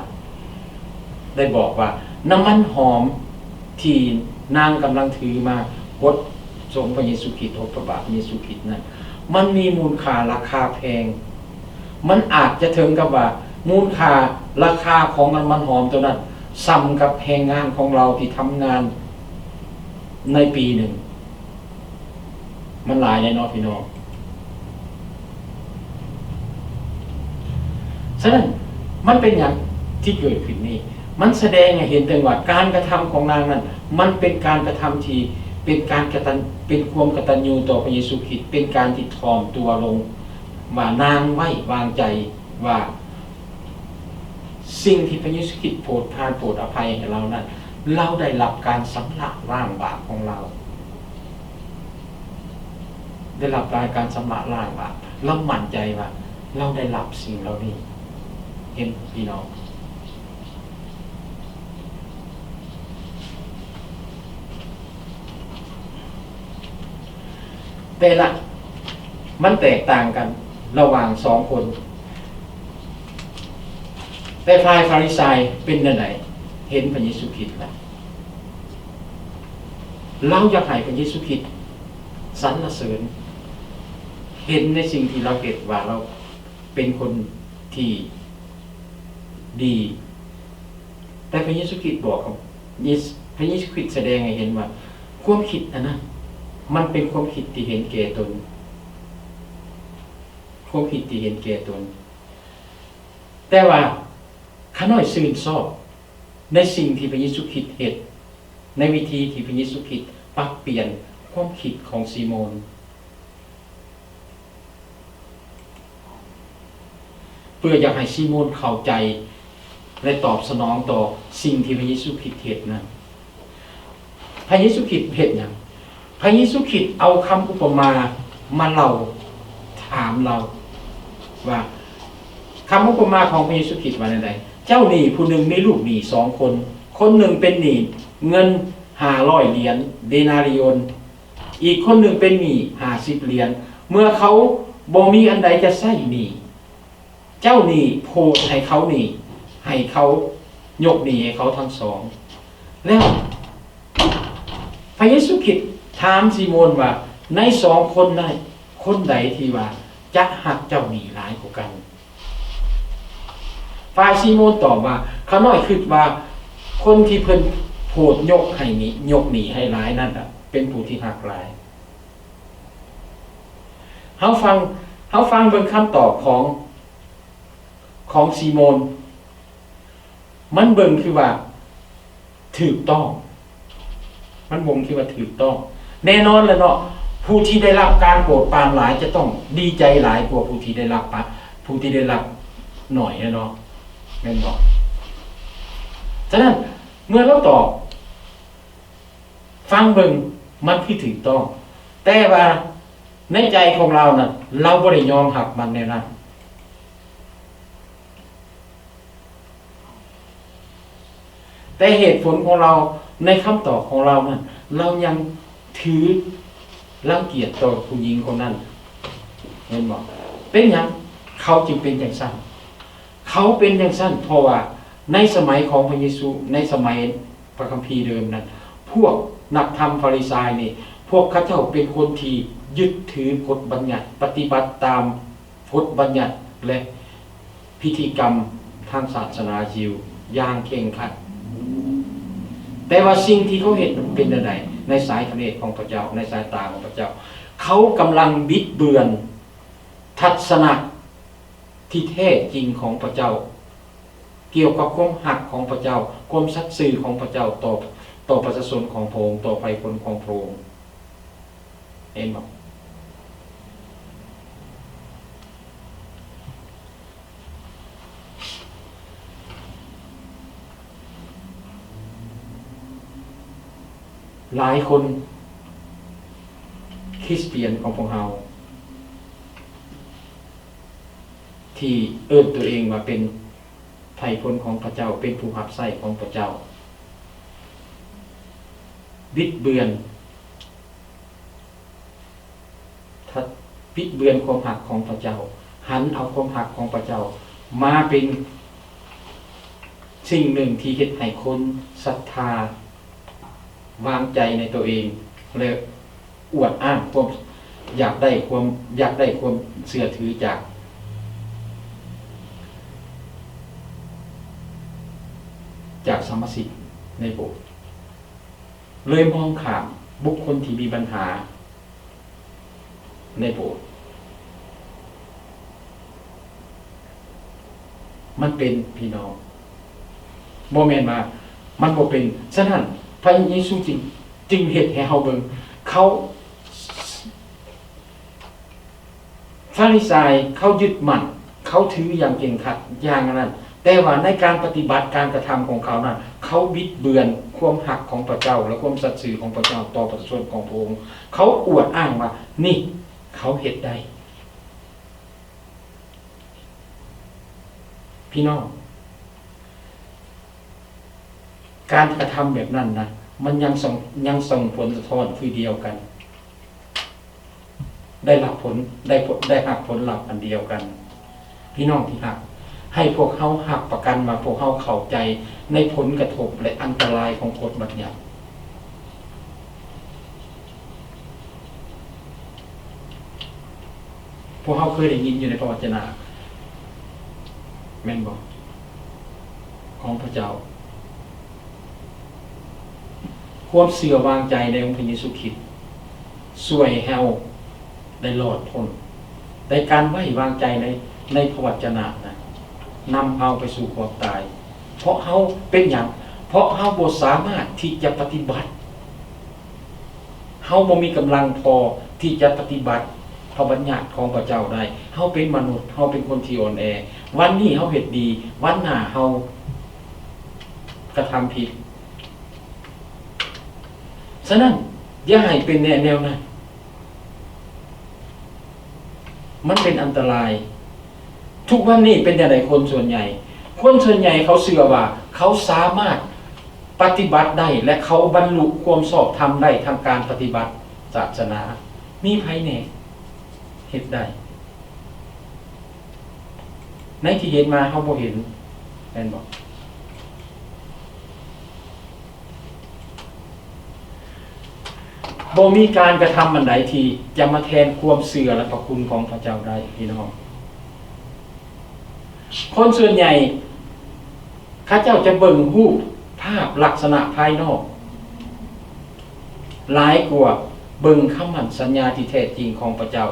ໄດ້ບອກວ່າ ນ້ຳມັນຫອມທີ່ນາງກຳລັງຖືມາກົດສົງພະເຢຊູຄຣິດ, ອົບພະບາດພະເຢຊູຄຣິດນັ້ນ ມັນມີມູນຄ່າລາຄາແພງ. ມັນອາດຈະເຖິງກັບວ່າ ມູນຄ່າລາຄາຂອງນ້ຳມັນຫອມໂຕນັ້ນ ສ່ຳກັບແຮງງານຂອງລາວທີ່ທຳງານໃນປີໜຶ່ງ. ມັນຫຼາຍແດ່ເນາະພີ່ນ້ອງ. ສະນັ້ນ ມັນເປັນຫຍັງທີ່ເກີດຂຶ້ນນີ້? ມັນສະແດງໃຫ້ເຫັນເຖິງວ່າ ການກະທຳຂອງນາງນັ້ນ ມັນເປັນການກະທຳທີ່ເປັນການກະຕັນ ເປັນຄວາມກະຕັນຍູຕໍ່ພະເຢຊູຄຣິດ, ເປັນການທີ່ຖ່ອມຕົວລົງ ວ່ານາງໄວ້ວາງໃຈວ່າ ສິ່ງທີ່ພະເຢຊູຄຣິດໂປດຜ່ານໂປດອະໄພໃຫ້ລາວນັ້ນ, ລາວໄດ້ຮັບການຊຳລະລ້າງບາບຂອງລາວ, ໄດ້ຮັບການຊຳລະລ້າງບາບ. ລາວໝັ້ນໃຈວ່າລາວໄດ້ຮັບສິ່ງເຫຼົ່ານີ້. ເຫັນ ພີ່ນ້ອງ? ແຕ່ລະ ມັນແຕກຕ່າງກັນລະຫວ່າງສອງຄົນ. ແຕ່ຝ່າຍຟາຣິໄຊເປັນແນວໃດ? ເຫັນພະເຢຊູຄຣິດລະ ລາວຢາກໃຫ້ພະເຢຊູຄຣິດສັນລະເສີນ, ເຫັນໃນສິ່ງທີ່ລາວເຮັດວ່າລາວເປັນຄົນທີ່ດີ. ແຕ່ພະເຢຊູຄຣິດບອກກັບ ເຢ ພະເຢຊູຄຣິດສະແດງໃຫ້ເຫັນວ່າ ຄວາມຄິດອັນນັ້ນ ມັນເປັນຄວາມຄິດທີ່ເຫັນແກ່ຕົນ, ຄວາມຄິດທີ່ເຫັນແກ່ຕົນ. ແຕ່ວ່າຂ້ານ້ອຍຊື່ນຊອບໃນສິ່ງທີ່ພະເຢຊູຄຣິດເຮັດ, ໃນວິທີທີ່ພະເຢຊູຄຣິດປັບປ່ຽນຄວາມຄິດຂອງຊີໂມນ. ເພື່ອຢາກໃຫ້ຊີໂມນເຂົ້າໃຈ ແລະ ຕອບສະໜອງຕໍ່ສິ່ງທີ່ພະເຢຊູຄຣິດເຮັດນັ້ນ. ພະເຢຊູຄຣິດເຮັດຫຍັງ? ພະເຢຊູຄຣິດເອົາຄຳອຸປະມາມາເລົ່າຖາມລາວວ່າ ຄຳອຸປະມາຂອງພະເຢຊູຄຣິດວ່າແນວໃດ? ເຈົ້າໜີ້ຜູ້ໜຶ່ງມີລູກໜີ້ສອງຄົນ, ຄົນໜຶ່ງເປັນໜີ້ເງິນຫ້າຮ້ອຍຫຼຽນເດນາຣິໂອນ, ອີກຄົນໜຶ່ງເປັນໜີ້ຫ້າສິບຫຼຽນ. ເມື່ອເຂົາບໍ່ມີອັນໃດຈະໃຊ້ໜີ້, ເຈົ້າໜີ້ໂຜດໃຫ້ເຂົາໜີ້, ໃຫ້ເຂົາຍົກໜີ້ໃຫ້ເຂົາທັງສອງ. ແລ້ວພະເຢຊູຄຣິດຖາມຊີໂມນວ່າ ໃນສອງຄົນນັ້ນ ຄົນໃດທີ່ວ່າຈະຮັກເຈົ້າໜີ້ຫຼາຍກວ່າກັນ? ຝ່າຍຊີໂມນຕອບວ່າ ຂ້ານ້ອຍຄິດວ່າຄົນທີ່ເພິ່ນໂຜດຍົກໃຫ້ໜີ້, ຍົກໜີ້ໃຫ້ຫຼາຍນັ້ນນະ ເປັນຜູ້ທີ່ຮັກຫຼາຍ. ເຮົາຟັງ, ເຮົາຟັງເບິ່ງຄຳຕອບຂອງ, ຂອງຊີໂມນ. ມັນເບິ່ງຄືວ່າຖືກຕ້ອງ, ມັນເບິ່ງຄືວ່າຖືກຕ້ອງ. ແນ່ນອນແຫຼະເນາະ, ຜູ້ທີ່ໄດ້ຮັບການໂປດປານຫຼາຍຈະຕ້ອງດີໃຈຫຼາຍກວ່າຜູ້ທີ່ໄດ້ຮັບປະ, ຜູ້ທີ່ໄດ້ຮັບໜ້ອຍແຫຼະເນາະ, ແມ່ນບໍ່? ສະນັ້ນ ເມື່ອລາວຕອບ, ຟັງເບິ່ງ ມັນຄືຖືກຕ້ອງ, ແຕ່ວ່າໃນໃຈຂອງລາວນັ້ນ ລາວບໍ່ໄດ້ຍອມຮັບມັນແນວນັ້ນ. ແຕ່ເຫດຜົນຂອງລາວ ໃນຄຳຕອບຂອງລາວນັ້ນ ລາວຍັງຖືລັງກຽດຕໍ່ຜູ້ຍິງຄົນນັ້ນ. ເຫັນບໍ່? ເປັນຫຍັງເຂົາຈຶ່ງເປັນຈັ່ງຊັ້ນ? ເຂົາເປັນຈັ່ງຊັ້ນ ເພາະວ່າ ໃນສະໄໝຂອງພະເຢຊູ, ໃນສະໄໝພະຄຳພີເດີມນັ້ນ, ພວກນັກທຳຟາຣິຊາຍນີ້, ພວກເຂົາເຈົ້າເປັນຄົນທີ່ຍຶດຖືກົດບັນຍັດ, ປະຕິບັດຕາມກົດບັນຍັດ ແລະ ພິທີກຳທາງສາສະໜາຢິວຢ່າງເຄັ່ງຄັດ. ແຕ່ວ່າສິ່ງທີ່ເຂົາເຮັດນັ້ນເປັນແນວໃດ? ໃນສາຍພະເນດຂອງພະເຈົ້າ, ໃນສາຍຕາຂອງພະເຈົ້າ, ເຂົາກຳລັງບິດເບືອນທັດສະນະທີ່ແທ້ຈິງຂອງພະເຈົ້າ ກ່ຽວກັບຄວາມຮັກຂອງພະເຈົ້າ, ຄວາມສັດຊື່ຂອງພະເຈົ້າຕໍ່, ຕໍ່ປະຊາຊົນຂອງພະອົງ, ຕໍ່ໄພພົນຂອງພະອົງ. ເຫັນບໍ່? ຫຼາຍຄົນຄຣິສຕຽນຂອງພວກເຮົາ ທີ່ເອີ້ນຕົວເອງວ່າເປັນໄພພົນຂອງພະເຈົ້າ, ເປັນຜູ້ຮັບໃຊ້ຂອງພະເຈົ້າ, ບິດເບືອນ, ທັດ, ບິດເບືອນຄວາມຮັກຂອງພະເຈົ້າ, ຫັນເອົາຄວາມຮັກຂອງພະເຈົ້າມາເປັນສິ່ງໜຶ່ງທີ່ເຮັດໃຫ້ຄົນສັດທາ ວາງໃຈໃນຕົວເອງ ແລະ ອວດອ້າງຄວາມຢາກໄດ້ຄວາມ, ຢາກໄດ້ຄວາມເຊື່ອຖືຈາກ, ຈາກສະມາຊິກໃນໂບດ, ເລີຍມອງຂ້າມບຸກຄົນທີ່ມີບັນຫາ ໃນໂບດ. ມັນເປັນ, ພີ່ນ້ອງ, ບໍ່ແມ່ນວ່າມັນບໍ່ເປັນ. ສະນັ້ນ ພະເຢຊູຈຶ່ງ, ຈຶ່ງເຮັດໃຫ້ເຮົາເບິ່ງ, ເຂົາ, ຟາຣິຊາຍ ເຂົາຍຶດໝັ້ນ, ເຂົາຖືຢ່າງເຄັ່ງຄັດ, ຢ່າງອັນນັ້ນ. ແຕ່ວ່າໃນການປະຕິບັດ, ການກະທຳຂອງເຂົານັ້ນ, ເຂົາບິດເບືອນຄວາມຮັກຂອງພະເຈົ້າ ແລະ ຄວາມສັດຊື່ຂອງພະເຈົ້າຕໍ່ປະຊາຊົນຂອງພະອົງ. ເຂົາອວດອ້າງວ່າ ນີ້ ເຂົາເຮັດໄດ້. ພີ່ນ້ອງ, ການກະທຳແບບນັ້ນນະ, ມັນຍັງສົ່ງ, ຍັງສົ່ງຜົນສະທ້ອນຄືດຽວກັນ. ໄດ້ຮັບຜົນ, ໄດ້, ໄດ້ຮັບຜົນລັບອັນດຽວກັນ. ພີ່ນ້ອງທີ່ຮັກ, ໃຫ້ພວກເຮົາຮັບປະກັນວ່າພວກເຮົາເຂົ້າໃຈໃນຜົນກະທົບ ແລະ ອັນຕະລາຍຂອງກົດບັນຍັດ. ພວກເຮົາເຄີຍໄດ້ຍິນຢູ່ໃນພະວັດຈະນະ, ແມ່ນບໍ່? ຂອງພະເຈົ້າ. ຄວາມເຊື່ອວາງໃຈໃນອົງພະເຢຊູຄຣິດ ຊ່ວຍໃຫ້ເຮົາໄດ້ລອດພົ້ນ, ແຕ່ການໄວ້ວາງໃຈໃນ, ໃນພະວັດຈະນະນະ ນຳເຮົາໄປສູ່ຄວາມຕາຍ. ເພາະເຮົາເປັນຫຍັງ? ເພາະເຮົາບໍ່ສາມາດທີ່ຈະປະຕິບັດ, ເຮົາບໍ່ມີກຳລັງພໍທີ່ຈະປະຕິບັດພະບັນຍັດຂອງພະເຈົ້າໄດ້. ເຮົາເປັນມະນຸດ, ເຮົາເປັນຄົນທີ່ອ່ອນແອ. ວັນນີ້ເຮົາເຮັດດີ, ວັນໜ້າເຮົາກະທຳຜິດ. ສະນັ້ນ ຢ່າໃຫ້ເປັນແນວ, ແນວນັ້ນ. ມັນເປັນອັນຕະລາຍ. ທຸກວັນນີ້ເປັນຈັ່ງໃດ? ຄົນສ່ວນໃຫຍ່, ຄົນສ່ວນໃຫຍ່ເຂົາເຊື່ອວ່າເຂົາສາມາດປະຕິບັດໄດ້ ແລະ ເຂົາບັນລຸຄວາມຊອບທຳໄດ້ທາງການປະຕິບັດສາສະໜາ. ມີໃຜແດ່ເຮັດໄດ້? ໃນທີ່ເຫັນມາເຮົາບໍ່ເຫັນ, ແມ່ນບໍ່? ບໍ່ມີການກະທຳອັນໃດທີ່ຈະມາແທນຄວາມເຊື່ອ ແລະ ພະຄຸນຂອງພະເຈົ້າໄດ້, ພີ່ນ້ອງ. ຄົນສ່ວນໃຫຍ່ ເຂົາເຈົ້າຈະເບິ່ງຮູບພາບລັກສະນະພາຍນອກ ຫຼາຍກວ່າເບິ່ງຄຳໝັ້ນສັນຍາທີ່ແທ້ຈິງຂອງພະເຈົ້າ,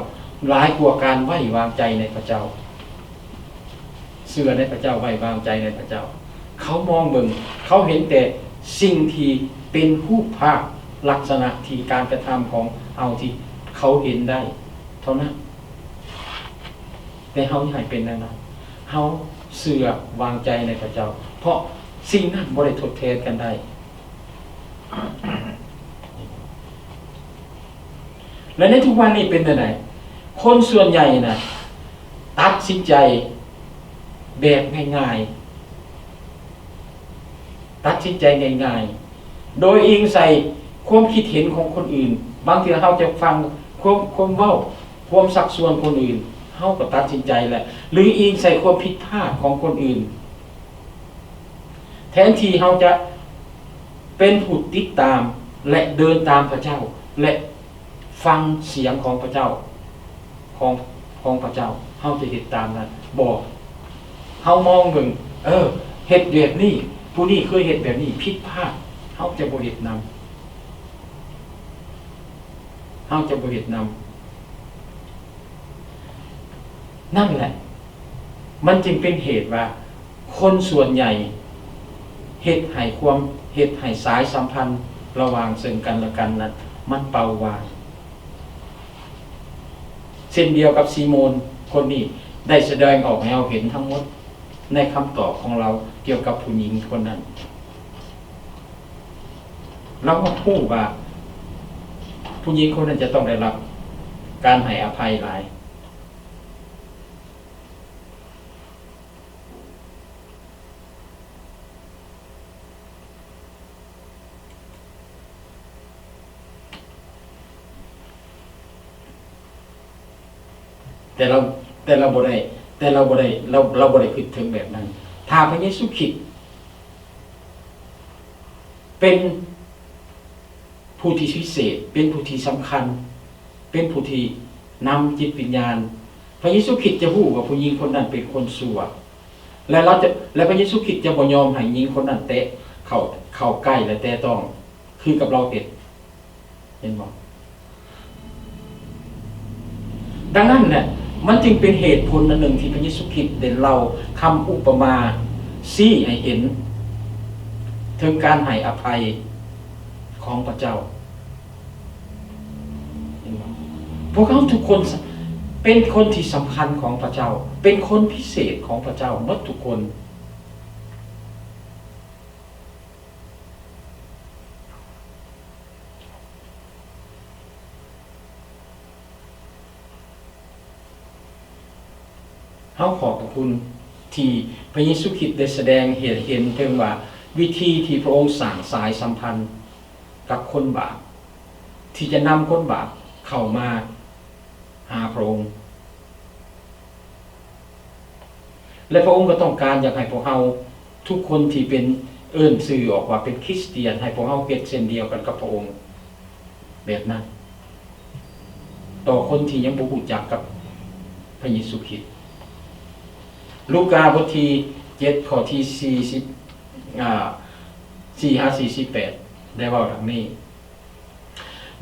ຫຼາຍກວ່າການໄວ້ວາງໃຈໃນພະເຈົ້າ, ເຊື່ອໃນພະເຈົ້າ, ໄວ້ວາງໃຈໃນພະເຈົ້າ. ເຂົາມອງເບິ່ງ, ເຂົາເຫັນແຕ່ສິ່ງທີ່ເປັນຮູບພາບລັກສະນະທີ່ການກະທຳຂອງເຮົາທີ່ເຂົາເຫັນໄດ້ເທົ່ານັ້ນ. ແຕ່ເຮົາຢ່າໃຫ້ເປັນແນວນັ້ນ. ເຮົາເຊື່ອວາງໃຈໃນພະເຈົ້າ, ເພາະສິ່ງນັ້ນບໍ່ໄດ້ທົດແທນກັນໄດ້. ແລະ ໃນທຸກວັນນີ້ເປັນແນວໃດ? ຄົນສ່ວນໃຫຍ່ນະ ຕັດສິນໃຈແບບງ່າຍໆ, ຕັດສິນໃຈງ່າຍໆ ໂດຍອີງໃສ່ຄວາມຄິດເຫັນຂອງຄົນອື່ນ. ບາງເທື່ອເຮົາຈະຟັງຄວາມ, ຄວາມເວົ້າ, ຄວາມຊັກຊວນຄົນອື່ນ, ເຮົາກໍຕັດສິນໃຈແຫຼະ ຫຼື ອີງໃສ່ຄວາມຜິດພາດຂອງຄົນອື່ນ. ແທນທີ່ເຮົາຈະເປັນຜູ້ຕິດຕາມ ແລະ ເດີນຕາມພະເຈົ້າ ແລະ ຟັງສຽງຂອງພະເຈົ້າ ຂອງ ຂອງພະເຈົ້າ ເຮົາຈະເຮັດຕາມນັ້ນ? ບໍ່. ເຮົາມອງເບິ່ງ ເອີ ເຮັດແບບນີ້ ຜູ້ນີ້ເຄີຍເຮັດແບບນີ້ ຜິດພາດ ເຮົາຈະບໍ່ເຮັດນຳ ເຮົາຈະບໍ່ເຮັດນຳ. ນັ້ນແຫຼະ ມັນຈຶ່ງເປັນເຫດວ່າ ຄົນສ່ວນໃຫຍ່ເຮັດໃຫ້ຄວາມ ເຮັດໃຫ້ສາຍສຳພັນລະຫວ່າງເຊິ່ງກັນແລະກັນນັ້ນ ມັນເປົ່າຫວ່າງ. ເຊັ່ນດຽວກັບຊີໂມນຄົນນີ້ ໄດ້ສະແດງອອກໃຫ້ເຮົາເຫັນທັງໝົດໃນຄຳຕອບຂອງລາວກ່ຽວກັບຜູ້ຍິງຄົນນັ້ນ. ລາວຮູ້ວ່າຜູ້ຍິງຄົນນັ້ນຈະຕ້ອງໄດ້ຮັບການໃຫ້ອະໄພຫຼາຍ. ແຕ່ລາວ ແຕ່ລາວບໍ່ໄດ້ ແຕ່ລາວບໍ່ໄດ້ ລາວ ລາວບໍ່ໄດ້ຄິດເຖິງແບບນັ້ນ. ຖ້າພະເຢຊູຄຣິດເປັນຜູ້ທີ່ພິເສດ ເປັນຜູ້ທີ່ສຳຄັນ ເປັນຜູ້ທີ່ນຳຈິດວິນຍານ, ພະເຢຊູຄຣິດຈະຮູ້ວ່າຜູ້ຍິງຄົນນັ້ນເປັນຄົນຊົ່ວ ແລະ ລາວຈະ ແລະ ພະເຢຊູຄຣິດຈະບໍ່ຍອມໃຫ້ຍິງຄົນນັ້ນແຕະເຂົ້າ ເຂົ້າໃກ້ ແລະ ແຕະຕ້ອງ ຄືກັບລາວເຮັດ. ເຫັນບໍ່? ດັ່ງນັ້ນແຫຼະ ມັນຈຶ່ງເປັນເຫດຜົນອັນໜຶ່ງທີ່ພະເຢຊູຄຣິດໄດ້ເລົ່າຄຳອຸປະມາຊີ້ໃຫ້ເຫັນເຖິງການໃຫ້ອະໄພຂອງພະເຈົ້າ. ເຫັນບໍ່? ພວກເຮົາທຸກຄົນເປັນຄົນທີ່ສຳຄັນຂອງພະເຈົ້າ, ເປັນຄົນພິເສດຂອງພະເຈົ້າໝົດທຸກຄົນ. ເຮົາຂອບພະຄຸນທີ່ພະເຢຊູຄຣິດໄດ້ສະແດງໃຫ້ເຫັນເຖິງວ່າ ວິທີທີ່ພະອົງສ້າງສາຍສຳພັນກັບຄົນບາບ ທີ່ຈະນຳຄົນບາບເຂົ້າມາຫາພະອົງ. ແລະ ພະອົງກໍຕ້ອງການຢາກໃຫ້ພວກເຮົາທຸກຄົນທີ່ເປັນ ເອີ້ນຊື່ອອກວ່າເປັນຄຣິສຕຽນ ໃຫ້ພວກເຮົາເຮັດເຊັ່ນດຽວກັນກັບພະອົງແບບນັ້ນ ຕໍ່ຄົນທີ່ຍັງບໍ່ຮູ້ຈັກກັບພະເຢຊູຄຣິດ. ລູກາບົດທີເຈັດ ຂໍ້ທີສີ່ສິບ ອາ ສີ່ຫາສີ່ສິບແປດ ໄດ້ເວົ້າດັ່ງນີ້.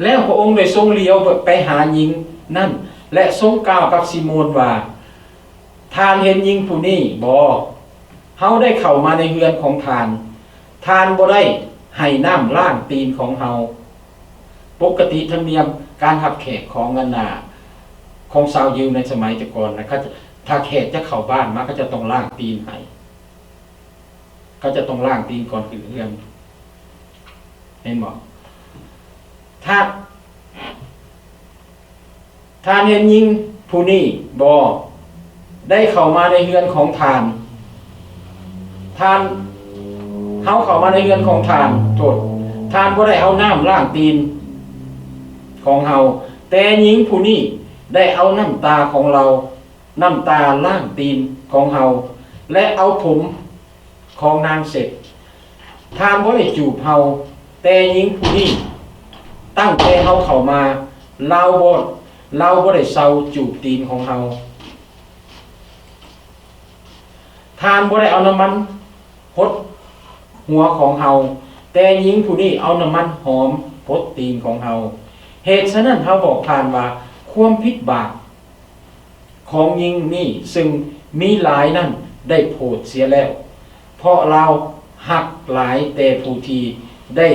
ແລ້ວພະອົງໄດ້ຊົງຫຼຽວໄປຫາຍິງນັ້ນ ແລະ ຊົງກ່າວກັບຊີໂມນວ່າ, ທ່ານເຫັນຍິງຜູ້ນີ້ບໍ່? ເຮົາໄດ້ເຂົ້າມາໃນເຮືອນຂອງທ່ານ, ທ່ານບໍ່ໄດ້ໃຫ້ນ້ຳລ້າງຕີນຂອງເຮົາ. ປົກກະຕິທຳນຽມການຮັບແຂກຂອງອັນນ່າ ຂອງຊາວຢິວໃນສະໄໝແຕ່ກ່ອນນະ ເຂົາ ຖ້າແຂກຈະເຂົ້າບ້ານມາ ເຂົາເຈົ້າຕ້ອງລ້າງຕີນໃຫ້. ເຂົາເຈົ້າຕ້ອງລ້າງຕີນກ່ອນຂຶ້ນເຮືອນ. ເຫັນບໍ່? ທ່ານ ທ່ານເຫັນຍິງຜູ້ນີ້ບໍ່? ໄດ້ເຂົ້າມາໃນເຮືອນຂອງທ່ານ. ທ່ານ ເຮົາເຂົ້າມາໃນເຮືອນຂອງທ່ານ. ໂທດ. ທ່ານບໍ່ໄດ້ເອົານ້ຳລ້າງຕີນຂອງເຮົາ, ແຕ່ຍິງຜູ້ນີ້ໄດ້ເອົານ້ຳຕາຂອງລາວ ນ້ຳຕາລ້າງຕີນຂອງເຮົາ ແລະ ເອົາຜົມຂອງນາງເຊັດ. ທ່ານບໍ່ໄດ້ຈູບເຮົາ, ແຕ່ຍິງຜູ້ນີ້, ຕັ້ງແຕ່ເຮົາເຂົ້າມາ, ລາວບໍ່, ລາວບໍ່ໄດ້ເຊົາຈູບຕີນຂອງເຮົາ. ທ່ານບໍ່ໄດ້ເອົານ້ຳມັນຫົດຫົວຂອງເຮົາ, ແຕ່ຍິງຜູ້ນີ້ເອົານ້ຳມັນຫອມຫົດຕີນຂອງເຮົາ. ເຫດສະນັ້ນເຮົາບອກທ່ານວ່າ, ຄວາມຜິດບາບ ຂອງຍິງນີ້ເຊິ່ງມີຫຼາຍນັ້ນໄດ້ໂຜດເສຍແລ້ວ, ເພາະລາວຮັກຫຼາຍແຕ່ຜູ້ທີ່ໄດ້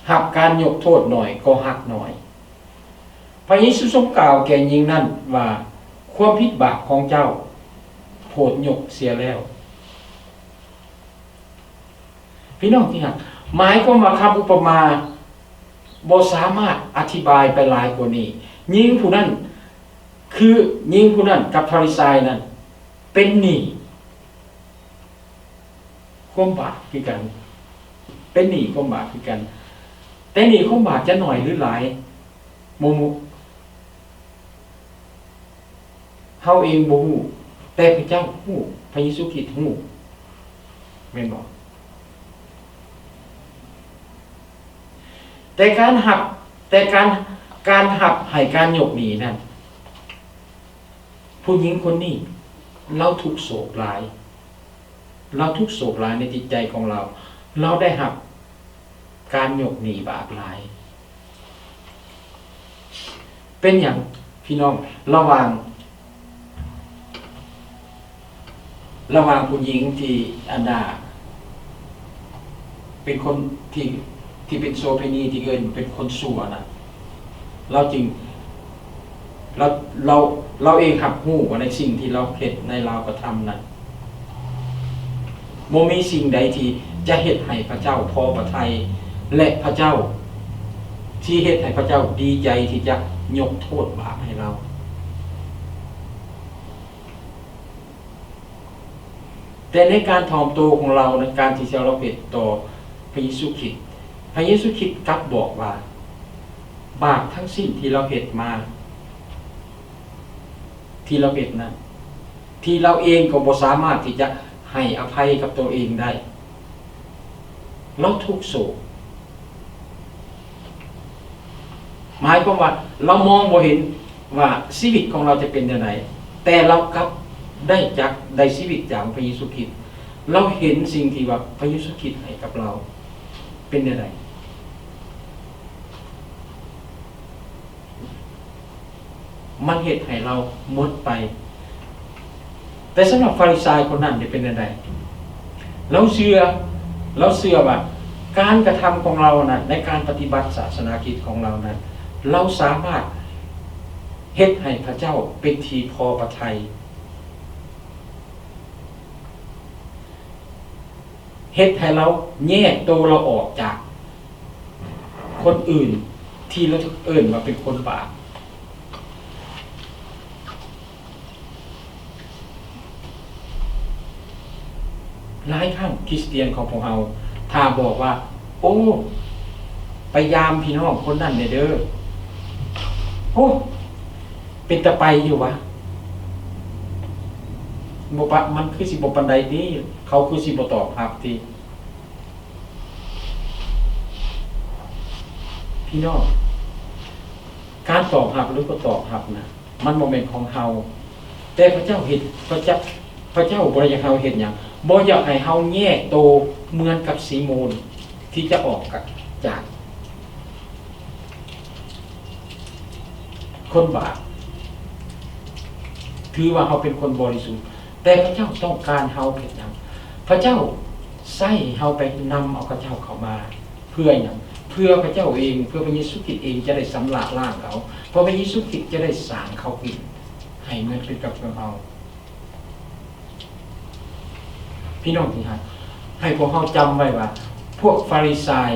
ຮັບການຍົກໂທດໜ້ອຍກໍຮັກໜ້ອຍ. ພະເຢຊູຊົງກ່າວແກ່ຍິງນັ້ນວ່າ, ຄວາມຜິດບາບຂອງເຈົ້າໂຜດຍົກເສຍແລ້ວ. ພີ່ນ້ອງທີ່ຮັກ, ໝາຍຄວາມວ່າຄຳອຸປະມາບໍ່ສາມາດອະທິບາຍໄປຫຼາຍກວ່ານີ້. ຍິງຜູ້ນັ້ນ, ຄືຍິງຜູ້ນັ້ນກັບຟາຣິຊາຍນັ້ນ ເປັນໜີ້ຄວາມບາບຄືກັນ, ເປັນໜີ້ຄວາມບາບຄືກັນ. ແຕ່ໜີ້ຄວາມບາບຈະໜ້ອຍຫຼືຫຼາຍ, ໂມໂມ ເຮົາເອງບໍ່ຮູ້, ແຕ່ພະເຈົ້າຮູ້, ພະເຢຊູຄຣິດຮູ້, ແມ່ນບໍ່? ແຕ່ການຮັບ, ແຕ່ການ, ການຮັບໃຫ້ການຍົກໜີ້ນັ້ນ, ຜູ້ຍິງຄົນນີ້ລາວທຸກໂສກຫຼາຍ, ລາວທຸກໂສກຫຼາຍໃນຈິດໃຈຂອງລາວ, ລາວໄດ້ຮັບການຍົກໜີ້ບາບຫຼາຍ. ເປັນຫຍັງພີ່ນ້ອງ ລະຫວ່າງ ລະຫວ່າງຜູ້ຍິງທີ່ອັນນ່າ ເປັນຄົນທີ່ ທີ່ເປັນໂສເພນີ ທີ່ເອີ້ນເປັນຄົນຊົ່ວນະ ລາວຈຶ່ງ ລາວ ລາວ ລາວເອງຮັບຮູ້ວ່າໃນສິ່ງທີ່ລາວເຮັດ ໃນລາວກະທຳນັ້ນ ບໍ່ມີສິ່ງໃດທີ່ຈະເຮັດໃຫ້ພະເຈົ້າພໍພະໄທ ແລະ ພະເຈົ້າ ທີ່ເຮັດໃຫ້ພະເຈົ້າດີໃຈທີ່ຈະຍົກໂທດບາບໃຫ້ລາວ. ແຕ່ໃນການຖ່ອມໂຕຂອງລາວ ໃນການທີ່ລາວເຮັດຕໍ່ພະເຢຊູຄຣິດ, ພະເຢຊູຄຣິດກັບບອກວ່າ ບາບທັງສິ້ນທີ່ລາວເຮັດມາ, ທີ່ລາວເຮັດນັ້ນ, ທີ່ລາວເອງກໍບໍ່ສາມາດທີ່ຈະໃຫ້ອະໄພກັບຕົວເອງໄດ້, ລາວທຸກໂສກ. ໝາຍຄວາມວ່າລາວມອງບໍ່ເຫັນວ່າຊີວິດຂອງລາວຈະເປັນແນວໃດ, ແຕ່ລາວກັບໄດ້ຈາກ ໄດ້ຊີວິດຈາກພະເຢຊູຄຣິດ. ລາວເຫັນສິ່ງທີ່ວ່າພະເຢຊູຄຣິດໃຫ້ກັບລາວເປັນແນວໃດ. ມັນເຮັດໃຫ້ລາວໝົດໄປ. ແຕ່ສຳລັບຟາຣິຊາຍຄົນນັ້ນນີ້ເປັນແນວໃດ? ລາວເຊື່ອ, ລາວເຊື່ອວ່າການກະທຳຂອງລາວນັ້ນ ໃນການປະຕິບັດສາສະໜາກິດຂອງລາວນັ້ນ ລາວສາມາດເຮັດໃຫ້ພະເຈົ້າເປັນທີ່ພໍພະໄທ. ເຮັດໃຫ້ລາວແຍກໂຕລາວອອກຈາກຄົນອື່ນທີ່ລາວຖືກເອີ້ນວ່າເປັນຄົນບາບ. ຫຼາຍຄັ້ງຄຣິສຕຽນຂອງພວກເຮົາ ຖ້າບອກວ່າ ໂອ້ ໄປຢາມພີ່ນ້ອງຄົນນັ້ນແດ່ເດີ, ໂອ້ ເປັນຕາໄປຢູ່ຫວາ? ບໍ່ປະ, ມັນຄືຊິບໍ່ປານໃດຕິ, ເຂົາຄືຊິບໍ່ຕອບຮັບຕິ. ພີ່ນ້ອງ, ການຕອບຮັບຫຼືບໍ່ຕອບຮັບນະ ມັນບໍ່ແມ່ນຂອງເຮົາ, ແຕ່ພະເຈົ້າເຮັດ, ພະເຈົ້າ, ພະເຈົ້າບໍ່ໄດ້ຢາກໃຫ້ເຮົາເຮັດຫຍັງ, ບໍ່ຢາກໃຫ້ເຮົາແຍກໂຕເໝືອນກັບຊີໂມນ ທີ່ຈະອອກຈາກ ຄົນບາບ ຖືວ່າເຮົາເປັນຄົນບໍລິສຸດ, ແຕ່ພະເຈົ້າຕ້ອງການເຮົາເຮັດຫຍັງ? ພະເຈົ້າໃຊ້ເຮົາໄປນຳເອົາເຂົາເຈົ້າເຂົ້າມາເພື່ອຫຍັງ? ເພື່ອພະເຈົ້າເອງ, ເພື່ອພະເຢຊູຄຣິດເອງຈະໄດ້ຊຳລະລ້າງເຂົາ, ເພື່ອພະເຢຊູຄຣິດຈະໄດ້ສ້າງເຂົາຂຶ້ນໃຫ້ເໝືອນເປັນກັບເຮົາ. ພີ່ນ້ອງທີ່ຮັກ, ໃຫ້ພວກເຮົາຈຳໄວ້ວ່າ ພວກຟາຣິຊາຍ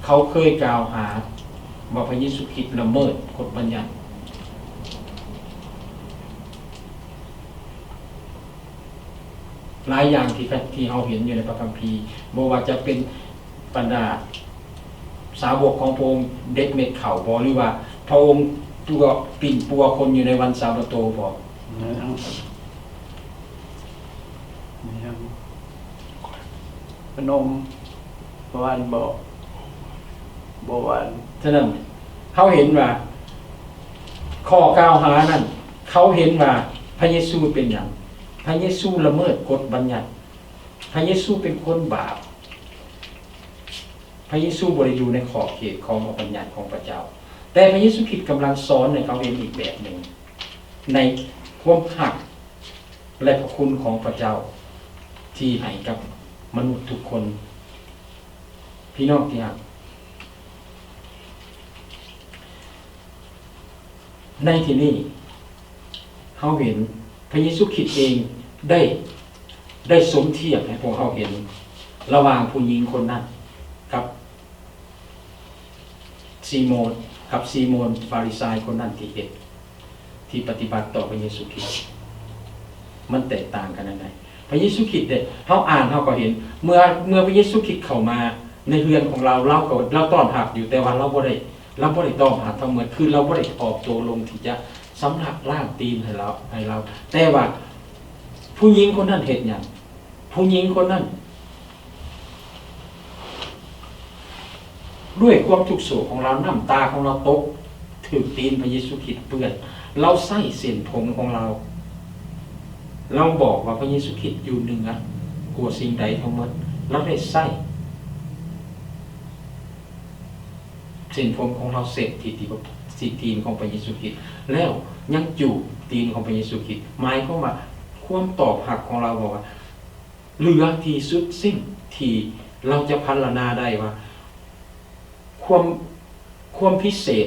ເຂົາເຄີຍກ່າວຫາວ່າພະເຢຊູຄຣິດລະເມີດກົດບັນຍັດ. ຫຼາຍຢ່າງທີ່, ທີ່ເຮົາເຫັນຢູ່ໃນພະຄຳພີ, ບໍ່ວ່າຈະເປັນບັນດາສາວົກຂອງພະອົງເດັດເມັດເຂົ້າບໍ ຫຼືວ່າພະອົງຕົວະປິ່ນປົວຄົນຢູ່ໃນວັນຊາບາໂຕບໍ? ແມ່ນ. ແມ່ນ. ພະນົມ ບໍ່ວ່ານບໍ? ບໍ່ວ່ານ. ສະນັ້ນ ເຮົາເຫັນວ່າຂໍ້ກ່າວຫານັ້ນ ເຂົາເຫັນວ່າພະເຢຊູເປັນຫຍັງ? ພະເຢຊູລະເມີດກົດບັນຍັດ. ພະເຢຊູເປັນຄົນບາບ. ພະເຢຊູບໍ່ໄດ້ຢູ່ໃນຂອບເຂດຂອງບັນຍັດຂອງພະເຈົ້າ. ແຕ່ພະເຢຊູຄຣິດກຳລັງສອນໃຫ້ເຂົາເຫັນອີກແບບໜຶ່ງ ໃນຄວາມຮັກ ແລະ ພະຄຸນຂອງພະເຈົ້າທີ່ໃຫ້ກັບມະນຸດທຸກຄົນ. ພີ່ນ້ອງທີ່ຮັກ, ໃນທີ່ນີ້ເຮົາເຫັນພະເຢຊູຄຣິດເອງໄດ້, ໄດ້ສົມທຽບໃຫ້ພວກເຮົາເຫັນລະຫວ່າງຜູ້ຍິງຄົນນັ້ນກັບ ຊີໂມນ ກັບຊີໂມນຟາຣິຊາຍຄົນນັ້ນທີ່ເຮັດ, ທີ່ປະຕິບັດຕໍ່ພະເຢຊູຄຣິດ ມັນແຕກຕ່າງກັນຈັ່ງໃດ? ພະເຢຊູຄຣິດເດ້ ເຮົາອ່ານເຮົາກໍເຫັນ ເມື່ອ, ເມື່ອພະເຢຊູຄຣິດເຂົ້າມາໃນເຮືອນຂອງລາວ, ລາວກໍ, ລາວຕ້ອນຮັບຢູ່, ແຕ່ວ່າລາວບໍ່ໄດ້, ລາວບໍ່ໄດ້ຕ້ອນຮັບເຮົາເໝືອນ, ຄືລາວບໍ່ໄດ້ຖອບໂຕລົງທີ່ຈະຊຳລະລ້າງຕີນໃຫ້ລາວ, ໃຫ້ລາວ. ແຕ່ວ່າຜູ້ຍິງຄົນນັ້ນເຮັດຫຍັງ? ຜູ້ຍິງຄົນນັ້ນ ດ້ວຍຄວາມທຸກໂສກຂອງລາວ, ນ້ຳຕາຂອງລາວຕົກ, ຖືກຕີນພະເຢຊູຄຣິດເປື້ອນ. ລາວໃຊ້ເສັ້ນຜົມຂອງລາວ. ລາວບອກວ່າພະເຢຊູຄຣິດຢູ່ເໜືອກວ່າສິ່ງໃດທັງໝົດ. ລາວໄດ້ໃຊ້ເສັ້ນຜົມຂອງລາວເຊັດທີ່ຕີນຂອງພະເຢຊູຄຣິດ ແລ້ວຍັງຈູບຕີນຂອງພະເຢຊູຄຣິດ. ໝາຍຄວາມວ່າຄວາມຕອບຮັບຂອງລາວບອກວ່າ ເຫຼືອທີ່ສຸດສິ້ນທີ່ລາວຈະພັນລະນາໄດ້ວ່າ ຄວາມ ຄວາມພິເສດ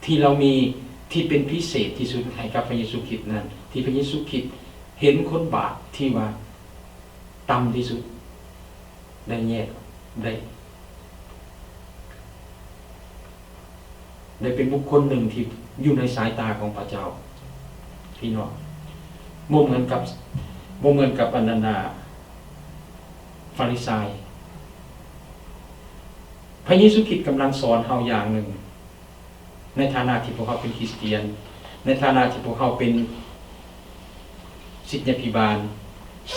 ທີ່ລາວມີ ທີ່ເປັນພິເສດທີ່ສຸດໃຫ້ກັບພະເຢຊູຄຣິດນັ້ນ ທີ່ພະເຢຊູຄຣິດເຫັນຄົນບາບທີ່ວ່າຕ່ຳທີ່ສຸດ ໄດ້ແຍກ ໄດ້ ໄດ້ເປັນບຸກຄົນໜຶ່ງທີ່ຢູ່ໃນສາຍຕາຂອງພະເຈົ້າ. ພີ່ນ້ອງ, ບໍ່ເໝືອນກັບ ບໍ່ເໝືອນກັບອັນນັ້ນນະ ຟາຣິໄຊ. ພະເຢຊູຄຣິດກຳລັງສອນເຮົາຢ່າງໜຶ່ງ ໃນຖານະທີ່ພວກເຮົາເປັນຄຣິສຕຽນ, ໃນຖານະທີ່ພວກເຮົາເປັນສິດຍາພິບານ,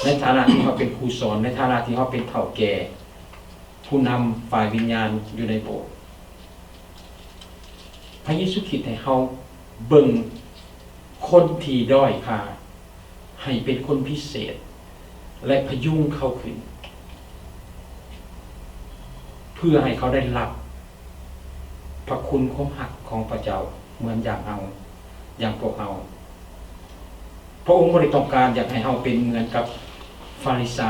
ໃນຖານະທີ່ເຮົາເປັນຄູສອນ, ໃນຖານະທີ່ເຮົາເປັນເຖົ້າແກ່, ຜູ້ນຳຝ່າຍວິນຍານຢູ່ໃນໂບດ. ພະເຢຊູຄຣິດໃຫ້ເຮົາເບິ່ງຄົນທີ່ດ້ອຍຄ່າໃຫ້ເປັນຄົນພິເສດ ແລະ ພະຍຸງເຂົາຂຶ້ນ ເພື່ອໃຫ້ເຂົາໄດ້ຮັບພະຄຸນຄວາມຮັກຂອງພະເຈົ້າເໝືອນຢ່າງເຮົາ, ຢ່າງພວກເຮົາ. ພະອົງບໍ່ໄດ້ຕ້ອງການຢາກໃຫ້ເຮົາເປັນເໝືອນກັບຟາຣິໄຊ.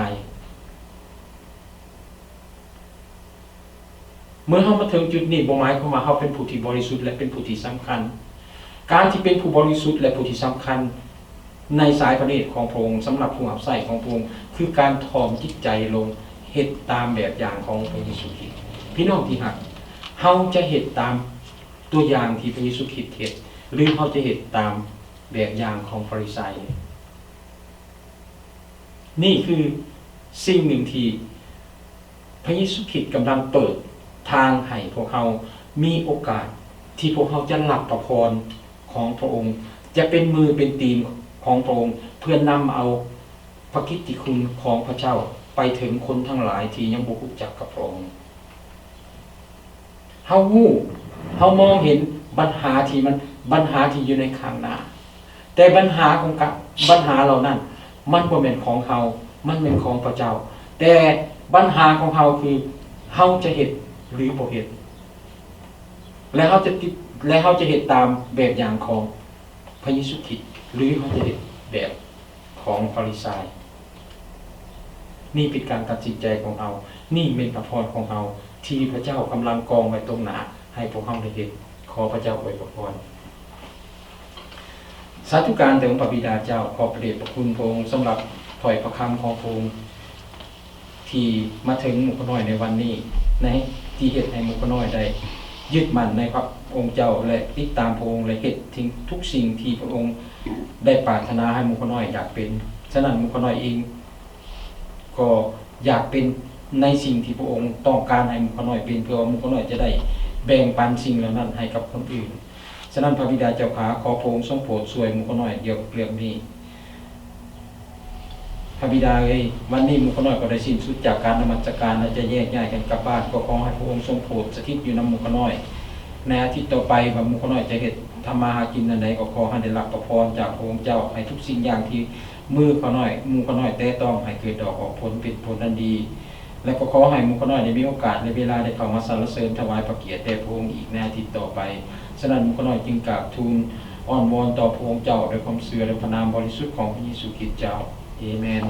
ເມື່ອເຮົາມາເຖິງຈຸດນີ້ ບໍ່ໝາຍຄວາມວ່າເຮົາເປັນຜູ້ທີ່ບໍລິສຸດ ແລະ ເປັນຜູ້ທີ່ສຳຄັນ. ການທີ່ເປັນຜູ້ບໍລິສຸດ ແລະ ຜູ້ທີ່ສຳຄັນໃນສາຍພະເນດຂອງພະອົງ ສຳລັບຜູ້ຮັບໃຊ້ຂອງພະອົງ ຄືການຖ່ອມຈິດໃຈລົງ ເຮັດຕາມແບບຢ່າງຂອງພະເຢຊູຄຣິດ. ພີ່ນ້ອງທີ່ຮັກ, ເຮົາຈະເຮັດຕາມຕົວຢ່າງທີ່ພະເຢຊູຄຣິດເຮັດ ຫຼື ເຮົາຈະເຮັດຕາມແບບຢ່າງຂອງຟາຣິໄຊ? ນີ້ຄືສິ່ງໜຶ່ງທີ່ພະເຢຊູຄຣິດກຳລັງເປີດທາງໃຫ້ພວກເຮົາມີໂອກາດທີ່ພວກເຮົາຈະຮັບພະພອນຂອງພະອົງ, ຈະເປັນມືເປັນຕີນຂອງພະອົງ ເພື່ອນຳເອົາພະກິດຕິຄຸນຂອງພະເຈົ້າໄປເຖິງຄົນທັງຫຼາຍທີ່ຍັງບໍ່ຮູ້ຈັກກັບພະອົງ. ເຮົາຮູ້, ເຮົາມອງເຫັນບັນຫາທີ່ມັນ, ບັນຫາທີ່ຢູ່ໃນຂ້າງໜ້າ, ແຕ່ບັນຫາຂອງກະ, ບັນຫາເຫຼົ່ານັ້ນ ມັນບໍ່ແມ່ນຂອງເຮົາ, ມັນແມ່ນຂອງພະເຈົ້າ. ແຕ່ບັນຫາຂອງເຮົາຄື ເຮົາຈະເຮັດ ຫຼື ບໍ່ເຮັດ, ແລະ ເຮົາຈະຕິດ, ແລະ ເຮົາຈະເຮັດຕາມແບບຢ່າງຂອງພະເຢຊູຄຣິດ ຫຼື ເຮົາຈະເຮັດແບບ ຂອງຟາຣິໄຊ. ນີ້ເປັນການຕັດສິນໃຈຂອງເຮົາ, ນີ້ແມ່ນພະພອນຂອງເຮົາ ທີ່ພະເຈົ້າກຳລັງກອງໄວ້ຕົງໜ້າໃຫ້ພວກເຮົາໄດ້ເຮັດ. ຂໍພະເຈົ້າອວຍພະພອນ. ສາທຸການແດ່ອົງພະບິດາເຈົ້າ, ຂອບພະເດດພະຄຸນພະອົງສຳລັບຖ້ອຍພະຄຳຂອງພະອົງ ທີ່ມາເຖິງໝູ່ຂ້ານ້ອຍໃນວັນນີ້, ໃນ, ທີ່ເຮັດໃຫ້ໝູ່ຂ້ານ້ອຍໄດ້ຍຶດໝັ້ນໃນພະອົງເຈົ້າ ແລະ ຕິດຕາມພະອົງ ແລະ ເຮັດສິ່ງ, ທຸກສິ່ງທີ່ພະອົງໄດ້ປາດຖະໜາໃຫ້ໝູ່ຂ້ານ້ອຍຢາກເປັນ. ສະນັ້ນ ໝູ່ຂ້ານ້ອຍເອງກໍຢາກເປັນໃນສິ່ງທີ່ພະອົງຕ້ອງການໃຫ້ໝູ່ຂ້ານ້ອຍເປັນ, ເພື່ອວ່າໝູ່ຂ້ານ້ອຍຈະໄດ້ແບ່ງປັນສິ່ງເຫຼົ່ານັ້ນໃຫ້ກັບຄົນອື່ນ. ສະນັ້ນ ພະບິດາເຈົ້າຂ້າ, ຂໍພະອົງຊົງໂປດຊ່ວຍໝູ່ຂ້ານ້ອຍກ່ຽວກັບເລື່ອງນີ້. ພະບິດາເອີຍ, ວັນນີ້ໝູ່ຂ້ານ້ອຍກໍໄດ້ສິ້ນສຸດຈາກການນະມັດສະການ ແລະ ຈະແຍກຍ້າຍກັນກັບບ້ານ. ກໍຂໍໃຫ້ພະອົງຊົງໂປດສະຖິດຢູ່ນຳໝູ່ຂ້ານ້ອຍ. ໃນອາທິດຕໍ່ໄປ ວ່າໝູ່ຂ້ານ້ອຍຈະເຮັດທຳມາຫາກິນແນວໃດ, ກໍຂໍໃຫ້ໄດ້ຮັບພະພອນຈາກພະອົງເຈົ້າ, ໃຫ້ທຸກສິ່ງຢ່າງທີ່ມືຂ້ານ້ອຍ, ໝູ່ຂ້ານ້ອຍແຕະຕ້ອງ ໃຫ້ເກີດດອກອອກຜົນ ເປັນຜົນອັນດີ. ແລະ ກໍຂໍໃຫ້ໝູ່ຂ້ານ້ອຍໄດ້ມີໂອກາດ ແລະ ເວລາໄດ້ເຂົ້າມາສັນລະເສີນຖວາຍພະກຽດແດ່ພະອົງອີກໃນອາທິດຕໍ່ໄປ. ສະນັ້ນ ໝູ່ຂ້ານ້ອຍຈຶ່ງກາບທູນອ້ອນວອນຕໍ່ພະອົງເຈົ້າ ດ້ວຍຄວາມເຊື່ອໃນພະນາມບໍລິສຸດຂອງພະເຢຊູຄຣິດເຈົ້າ. ເອເມນ.